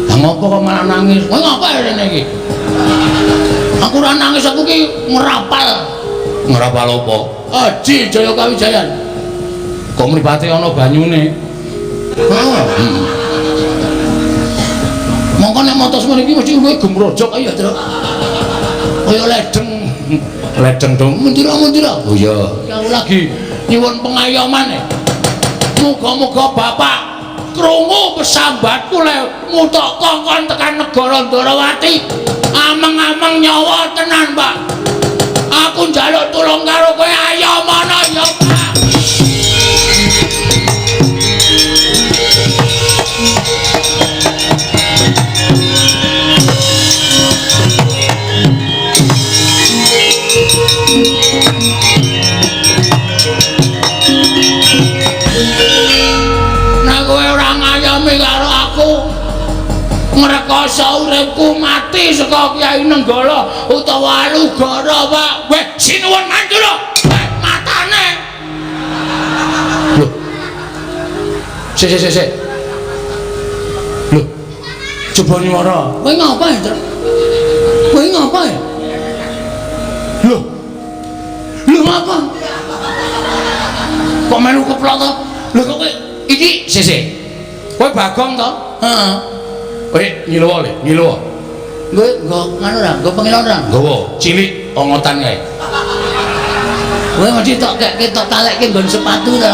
Lah ngopo kok malah nangis? Kowe ngopo rene iki? Aku ora nangis, aku ki ngrapal. Ngrapal apa? Aji Jaya Kawijayan. Kok mripate ana banyune? Heeh. Mongko nek mata semene iki mesti luwih gemrojok ya, Truk. Kaya ledeng. Ledeng dong, mendira-mendira. Oh iya. Aku lagi nyuwun pengayoman. Muga-muga bapak krungu pesambatku le mutok kongkon tekan negara Ndorowati. Ameng-ameng nyawa tenan, Pak. Aku njaluk tulung karo kowe, ayo mono ya, Pak. Nek kowe ora ngayomi karo aku, ngrekoso uripku mati saka Kyai Nenggala utawa Alugara, Pak. Weh, sinuwun Mandura. Weh, matane. Lho. Sik sik sik. Lho. Coba nyuwara. Kowe ngapa ya, Truk? Kowe ngapa ya? Lho. Lho ngapa? Kok melu keplok to? Lho kok kowe iki sik sik. Kowe Bagong to? Heeh. Kowe ngiluwa le, ngiluwa. Kowe nggo nganu ora? Nggo pengilon ora? Nggawa, cilik ongotan kae. Kowe mesti tok kekke tok talekke nggon sepatu to.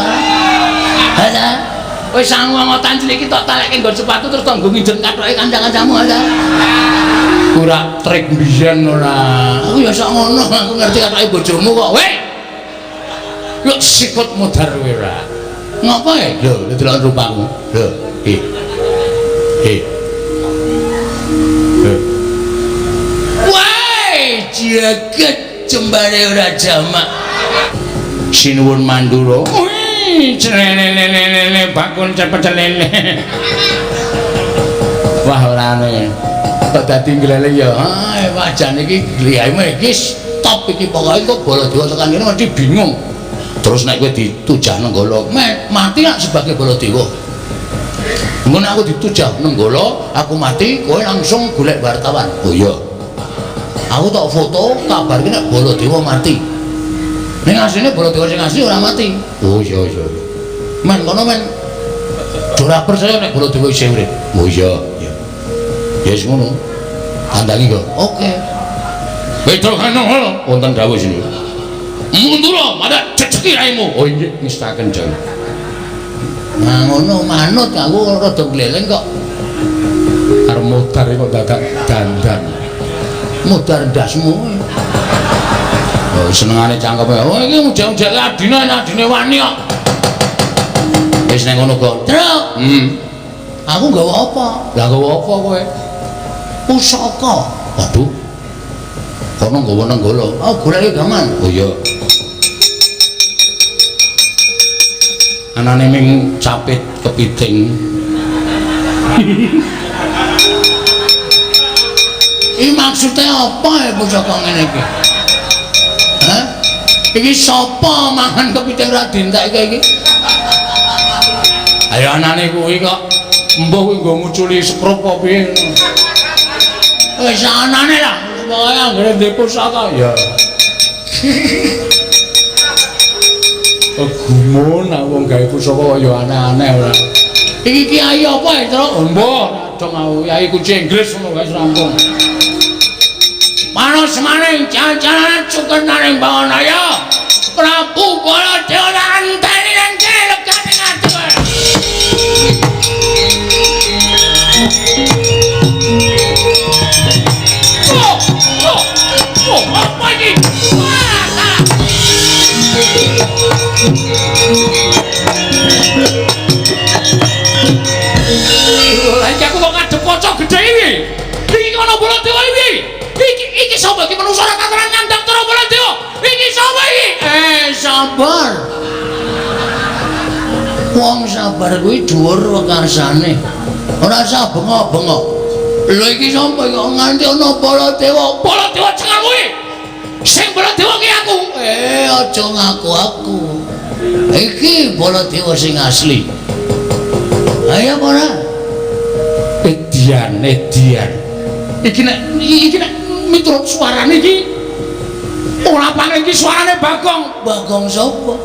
Ha ta? Kowe sangu ongotan cilik iki tok talekke nggon sepatu terus tok nggo nginjen kathoke kanca-kancamu ha ta? Ora trik mbiyen ora. Aku ya sok ngono, aku ngerti kathoke bojomu kok. Weh. Yo sikut modar kowe ora. Ngapa ya? Lho, delok rupamu. Lho, iki. Iki. Wah, jagat jembare ora jamak. Sinuwun Mandura. Wih, celelelelele bakul cepet celele. Wah, ora ane. Kok dadi glele ya. Ah, wajane iki gliyame iki stop iki pokoke kok Baladewa tekan kene mesti bingung. Terus nek kowe ditujah Nenggala, mati nak sebagai Baladewa. Engko nek aku ditujah Nenggala, aku mati, kowe langsung golek wartawan. Oh iya. Aku tak foto kabarke nek Baladewa mati. Ning asline Baladewa sing asli ora mati. Oh iya iya. Men kono men ora percaya nek Baladewa isih urip. Oh iya. Iya. Ya wis ngono. Tandangi kok. Oke. Petro kano wonten dawuh sini. Mundura madak ceceki raimu. Oh inggih ngestaken jane. Nah ngono manut aku rada gleleng kok. Arep modar kok dadak dandan. Modar ndasmu. Oh senengane cangkeme. Oh iki ujek-ujeke adine adine wani kok. Wis nang ngono kok. Truk. Aku nggawa apa? Lah nggawa apa kowe? Pusaka. Waduh. Kono nggawa Nenggala. Oh goleki gaman. Oh iya. Anane ming capit kepiting. Iki maksude apa ya pusaka ngene iki? Hah? Iki sapa mangan kepiting ora dientekke iki? Ayo anane kuwi kok embuh kuwi nggo nguculi sekrup apa piye. Wis anane lah, pokoke anggere ndek pusaka ya. Gumun aku wong gawe pusaka kaya aneh-aneh ora. Iki kiai apa ya, Truk? Mbah, dong aku kiai kunci Inggris ngono wae rampung. Manus maning jajanan cukenaning Bawanaya. Prabu Baladewa anteni nang kene legane ngati. Oh, oh, oh, apa iki? Wah, salah. Lah iki aku kok ngadep kaca gedhe iki. Iki ana Baladewa iki. Iki sapa iki manungsa ora kataran nyandang cara Baladewa. Iki sapa iki? Sabar. Wong sabar kuwi dhuwur wekarsane. Ora usah bengok-bengok. Lho iki sapa kok nganti ana Baladewa? Baladewa cengar kuwi. Sing Baladewa ki aku. Aja ngaku aku. Iki Baladewa sing asli. Ayo ora? Edian, edian. Iki nek miturut suarane iki ora paling iki suarane Bagong. Bagong sapa?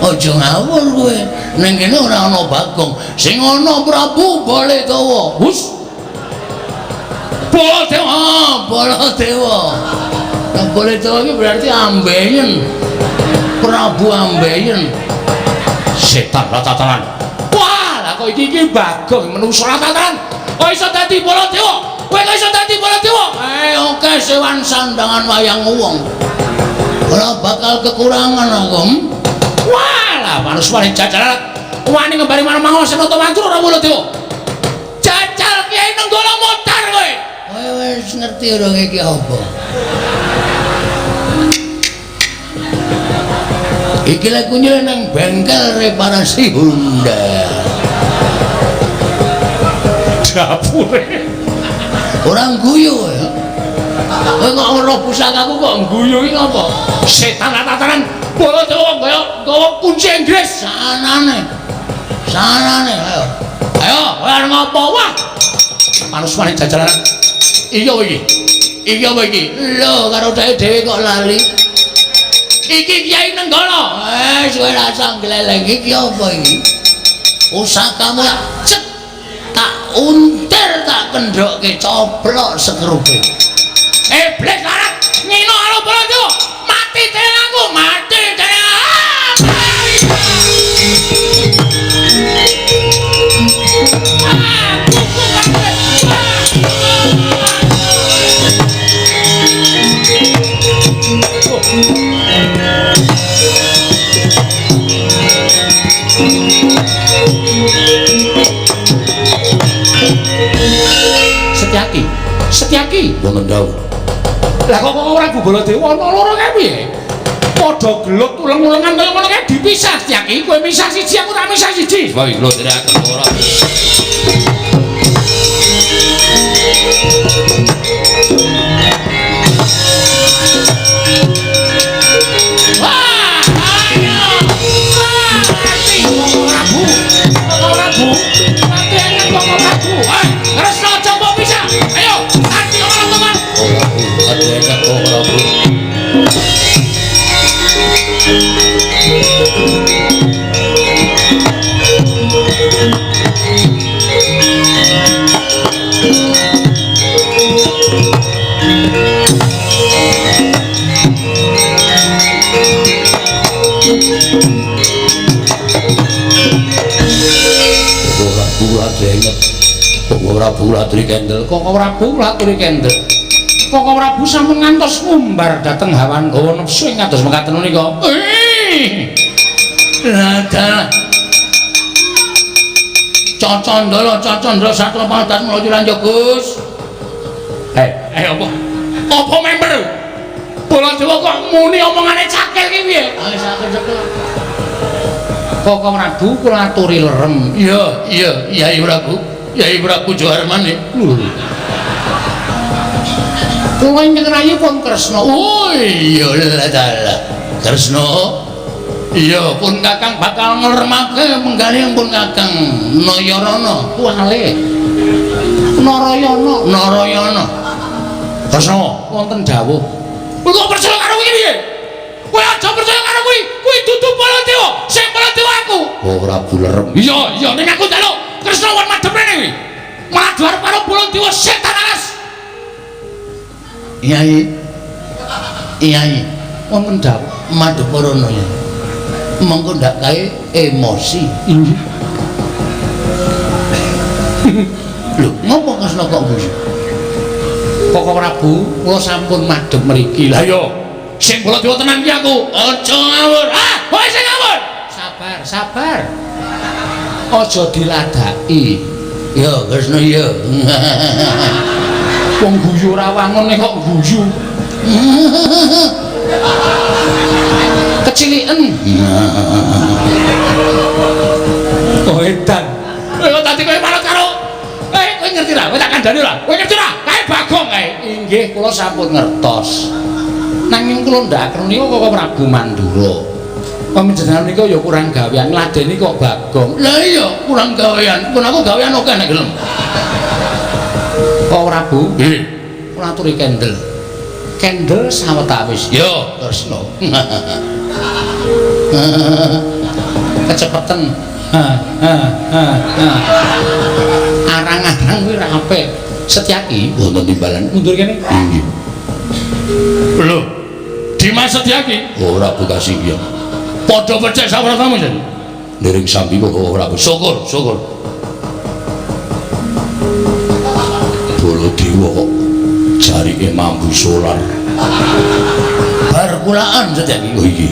Aja ngawur kowe. Ning kene ora ana Bagong. Sing ana Prabu Baladewa. Hus. Baladewa, Baladewa. Nah, Baladewa iki berarti ambeien. Prabu ambeien. Setan ratatanan. Wah, lah kok iki Bagong menungso ratatanan. Kok iso dadi Baladewa? Kowe kok iso dadi Baladewa? Oke sewan sandangan wayang wong. Ora bakal kekurangan aku. Wah, lah manuswane jajaran wani ngembari marang Senata Wancu ora Baladewa. Jajal Kyai Nenggala modar kowe. Kowe wis ngerti ora iki apa? Iki lek kunyil nang bengkel reparasi Honda. Dapure. Ora guyu ya. Kowe kok ora pusakaku kok guyu iki ngapa? Setan tatanan Baladewa kaya nggawa kunci Inggris. Sanane. Sanane ayo. Ayo, kowe arep ngopo? Wah. Manuswane jajaran. Iya iki. Iki apa iki? Lho, karo dhek dhewe kok lali. Iki Kyai Nenggala. Kowe rasa gleleng iki apa iki? Pusakamu cek tak untir tak kendhokke coplok sekrupe. Iblis larat ngino karo Baladewa. Mati dening aku, mati dening. Setyaki, Setyaki wonten dawuh. Lah kok ora Baladewa ana loro kae piye? Padha gelut uleng-ulengan kaya ngono kae dipisah Setyaki, kowe misah siji aku tak misah siji. Wah, lho teriaken ora. Wah, ayo. Wah, mati Koko Prabu. Koko Prabu. Mati Koko Prabu. Kresna aja mbok pisah. Ayo, mati ora teman. Koko Prabu. Koko Prabu latri kendel. Koko Prabu latri kendel. Koko Prabu sampun ngantos ngumbar dhateng hawa nafsu ing kados mekaten menika. Lah dalah. Cocondolo cocondolo satu padas melucu lanjut Gus. Apa? Apa member? Baladewa kok muni omongane cakil ki piye? Sakel-sakel. Koko Prabu kula aturi lerem. Iya, iya, Yai Prabu. Yai Prabu Jawarmane. Kula ingkang rayi pun Kresna. Oh iya lah dalah. Kresna. Iya, pun Kakang bakal ngleremake menggalih pun Kakang Nayarana. Kuwale. Narayana, Narayana. Kresna wonten dawuh. Kowe kok percaya karo kuwi piye? Kowe aja percaya karo kuwi. Kuwi Kuwi dudu Baladewa, sing Baladewa aku. Oh, Prabu lerem. Iya, iya, ning aku njaluk Kresna wan madhep rene kuwi. Malah arep karo Baladewa setan alas. Yai. Yai, Wonten dawuh. Madhep rono ya. Mengko ndak kae emosi. Inggih. Lho, ngopo Kresna kok guyu? Koko Prabu, kula sampun madhep mriki. Lah iya, sing Baladewa tenan ki aku. Aja ngawur. Ah, kowe sing ngawur. Sabar, sabar. Aja diladaki. Ya, Kresna ya. Wong guyu ora wangun kok guyu. Keciliken. Oh edan. Kowe kok dadi kowe manut karo kowe ngerti ra? Kowe tak kandhani ora? Kowe ngerti ra? Kae Bagong kae. Inggih, kula sampun ngertos. Nanging kula ndhaken niku Koko Prabu Mandura. Panjenengan niku ya kurang gawean, ngladeni kok Bagong. Lah iya, kurang gawean. Pun aku gawean oke nek gelem. Koko Prabu, nggih. Kula aturi kendel. Kendel sawetawis. Yo, Kresna. Kecepetan. Ha ha ha. Arang-arang kuwi ra apik. Setyaki wonten timbalan. Mundur kene. Inggih. Lho, Dimas Setyaki. Ora buka singya. Padha becik sawratamu jen. Niring sambi kok ora. Syukur, syukur. Baladewa kok jarike mambu solar. Bar kulaan Setyaki. Oh iki.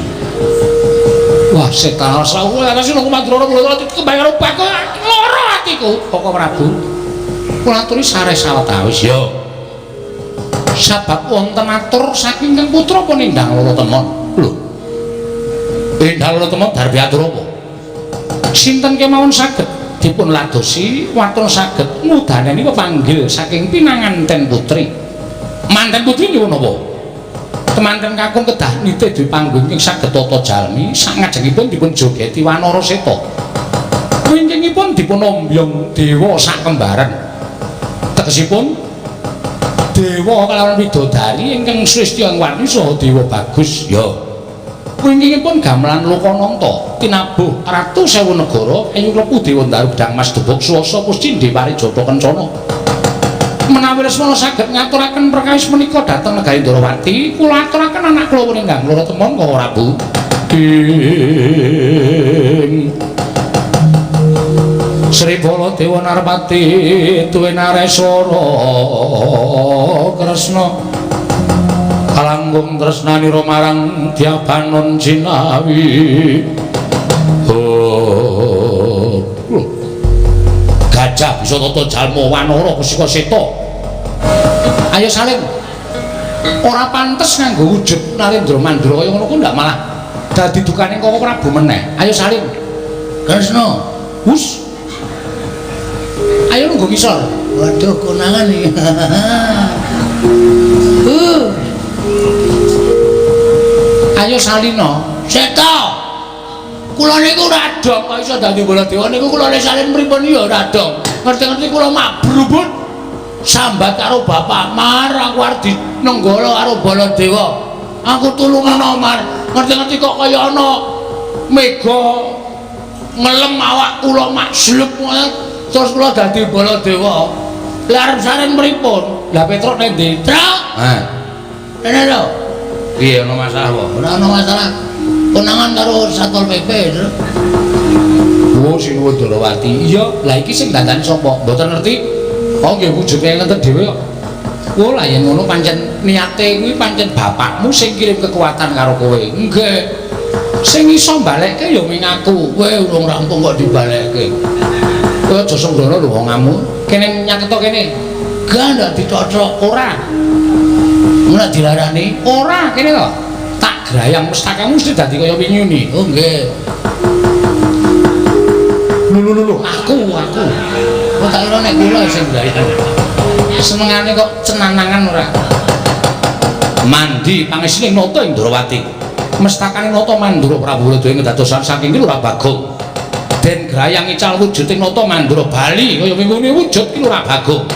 Wah, setan sawu atas aku Mandura kula kebayang karo Bagong lara atiku. Koko Prabu, kula aturi sare sawetawis. Yo. Sabab wonten atur saking Kang Putra pun Endang Loro Temon. Lho. Endang Loro Temon darbe atur apa? Sinten kemawon saged dipun ladosi waton saged ngudaneni pepanggil saking pinanganten putri. Manten putri nyuwun apa? Kemanten kakung kedah nitih dwi panggung ing saged tata jalmi sangajengipun dipun jogeti Wanara Seta. Wingkingipun dipun ombyong dewa sakembaran. Tegesipun dewa kalawan widodari ingkang srestya warni saha dewa bagus. Ya. Wingkingipun gamelan Lokananta tinabuh ratu sewu negara ing klebu dewa Ndaru Gedang Mas Debog Swasa Puscindhe Parijata Kencana. Menawi Lesmana saged ngaturaken perkawis menika dhateng negari Ndrawati, kula aturaken anak kula Endang Loro Temon Koko Prabu. Ing Sri Baladewa Narpati tuwe nareswara Kresna kalangkung tresnanira marang Dyabanon jinawi. Oh. Gajah bisa tata jalma wanara kusika seta. Ayo saling. Ora pantes nganggo wujud Narendra Mandura kaya ngono ku ndak malah dadi dukane Koko Prabu meneh. Ayo saling. Kresna, hus. Ayo nunggu ngisor. Waduh, konangan iki. Ayo salino. Seta. Kula niku ora dong kok iso dadi Baladewa niku kula salin pripun ya ora dong. Ngerti-ngerti kula mabrubut sambat karo bapak Mar, aku arep dinenggala karo Baladewa. Aku tulungan Mar. Ngerti-ngerti kok kaya ana mega ngelem awak kula makslep terus kula dadi Baladewa. Lah arep saren pripun? Lah Petruk nek ndi? Truk. Ha. Rene lho. Piye ana masalah apa? Ora ana masalah. Konangan karo Satpol PP, Truk. Oh, sinuwun Ndrawati. Iya, lah iki sing dandani sapa? Mboten ngerti. Oh, nggih wujude ngenten dhewe kok. Oh, lah yen ngono pancen niate kuwi pancen bapakmu sing kirim kekuatan karo kowe. Nggih. Sing iso mbalekke ya ming aku. Kowe urung rampung kok dibalekke. Kowe aja sembrono lho wong ngamu. Kene nyaketo kene. Gak ndak dicocok ora. Ora dilarani. Ora kene to. Tak grayang mestakamu mesti dadi kaya wingi. Oh nggih. Lho lho lho, aku. Kok tak kira nek kula sing grayang. Senengane kok cenanangan ora. Mandi pangesine nata ing Ndrawati. Mestakane nata Mandura Prabu Baladewa ing kedadosan saking ki Lurah Bagong. Den grayang ical wujuding nata Mandura bali kaya wingune wujud ki Lurah Bagong.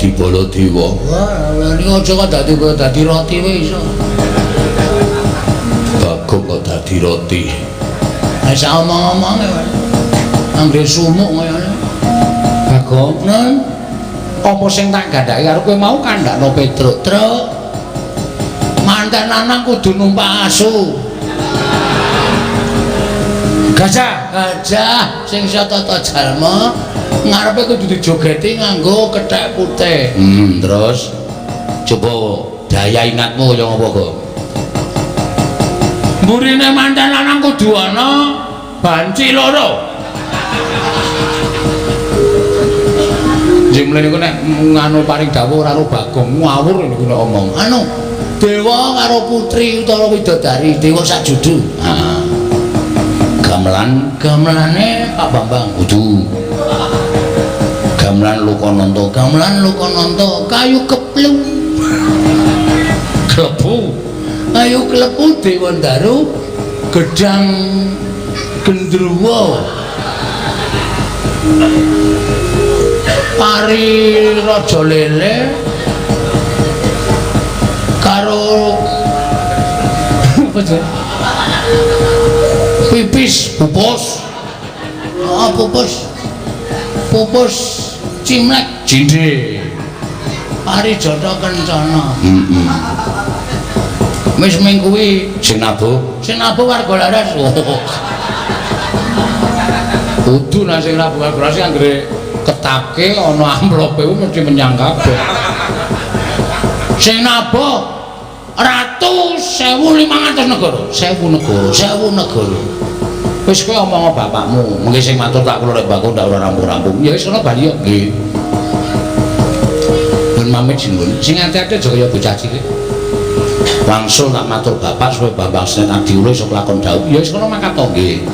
dadi Baladewa. Wah, niku aja kok dadi dadi roti wae iso. Bagong kok dadi roti. Wis omong-omonge wae. Anggere sumuk kaya. Bagong, nen apa sing tak gandhake karo kowe mau kandhakno Petruk. Truk. Manten lanang kudu numpak asu. Gajah, gajah sing iso tata jalma ngarepe kudu dijogeti nganggo kethek putih. Terus coba daya ingatmu kaya ngapa kok? Mburine manten lanang kudu ana banci loro. Jemle niku nek nganu paring dawuh ora karo Bagong ngawur niku nek omong. Anu, dewa karo putri utawa widodari, dewa sak judu. Heeh. Gamelan, gamelane Pak Bambang kudu. Gamelan Lokananta, gamelan Lokananta, kayu keplung. Klebu. Kayu klebu Dewa Ndaru, gedang gendruwo. Pari Raja Lele karo apa jenenge? Pipis pupus. Oh, pupus. Pupus cimlek cindhe. Pari Jata Kencana. Heeh. Wis ming kuwi sing nabuh, sing nabuh warga laras. Kudu nek sing nabuh warga laras anggere ketake ana amplope mesti menyang kabeh. Sing nabuh ratu 1500 negara, 1000 negara, 1000 negara. Wis kowe omong bapakmu, mengke sing matur tak kula rek bakung ndak ora rampung-rampung. Ya wis kono bali yo. Nggih. Mun pamit sinuwun. Sing ati-ati aja kaya bocah cilik. Wangsul tak matur bapak supaya Bambang Senet Adiwulo iso kelakon dhawuh. Ya wis kono mangkat to nggih.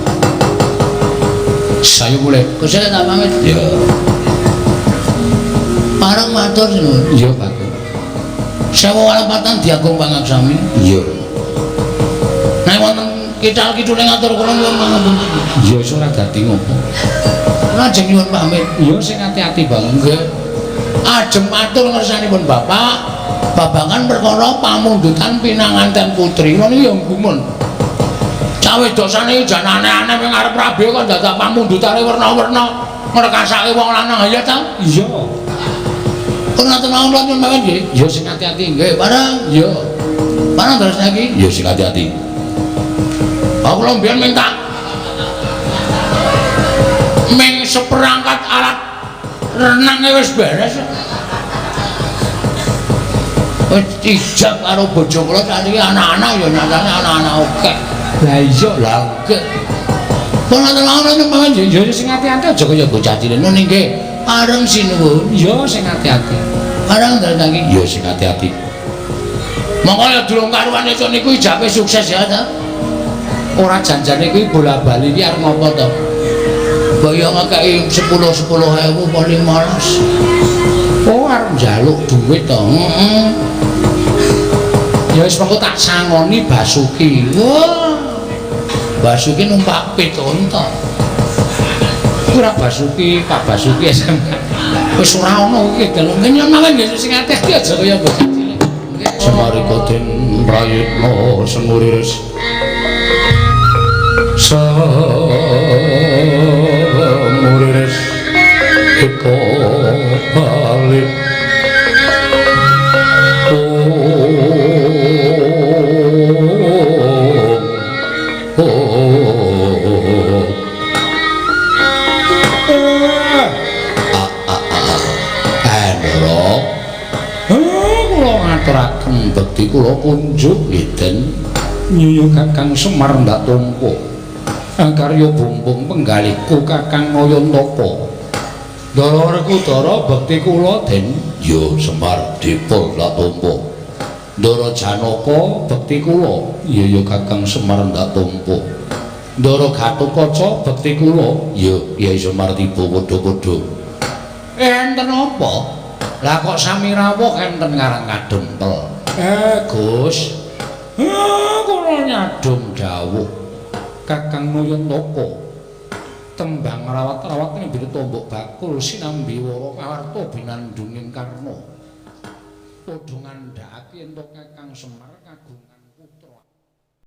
Sayo mulih. Gusti tak pamit. Ya. Pareng matur sinuwun. Iya, Pak. Sewu walepatan diagung pangaksami. Iya. Nek wonten kithal kidule ngatur kula nyuwun pangapunten. Iya wis ora dadi ngopo. Kula ajeng nyuwun pamit. Iya sing ati-ati Bang. Nggih. Ajeng matur ngersanipun Bapak babagan perkara pamundutan pinanganten putri. Ngono ya gumun. Cah wedok saniki jan aneh-aneh wing arep rabi kok dadak pamundutane werna-werna ngrekasake wong lanang ya ta? Iya. Kula ngaten mawon kula nyuwun pamit nggih. Ya sing ati-ati nggih, bareng. Iya. Bareng terus saiki. Ya sing ati-ati. Aku lho mbiyen minta ming seperangkat alat renange wis beres. Wis ijab karo bojo kula sakniki anak-anak ya nyatane anak-anak akeh. Lah iya lah akeh. Kula ngaten mawon nyuwun pamit nggih. Ya sing ati-ati aja kaya bocah cilik. Nun nggih. Pareng sinuwun. Ya sing ati-ati. Pareng dalan iki. Ya sing ati-ati. Monggo ya durung karuan esuk niku ijabe sukses ya ta. Ora janjane kuwi bola-bali iki arep ngopo to? Mbok ngekeki 10-10 ewu apa 15. Oh arep njaluk duit to. Heeh. Ya wis mengko tak sangoni Basuki. Wah. Basuki numpak pit unta. Ora Basuki, Pak Basuki SMA. Wis ora ono iki dalem. Nyuwun mawon nggih sing ati-ati aja kaya bocah cilik. Semarika den prayitna senguriris. Senguriris eka balik. Ngaturaken bekti kula kunjuk nggih Den nyuyu Kakang Semar ndak tampa karya bumbung penggalihku Kakang Nayantaka. Ndara Werkudara bekti kula Den. Ya Semar dipun ndak tampa. Ndara Janaka bekti kula. Ya ya Kakang Semar ndak tampa. Ndara Gatotkaca bekti kula. Ya Kyai Semar tiba padha-padha. Enten apa? Lah kok sami rawuh enten Karang Kadempel. Gus. Kula nyadong dawuh Kakang Nayantaka. Tembang rawat-rawat ing tombok bakul sinambi wara kawarta binandunging karna. Padha ngandhakake ento Kakang Semar kagungan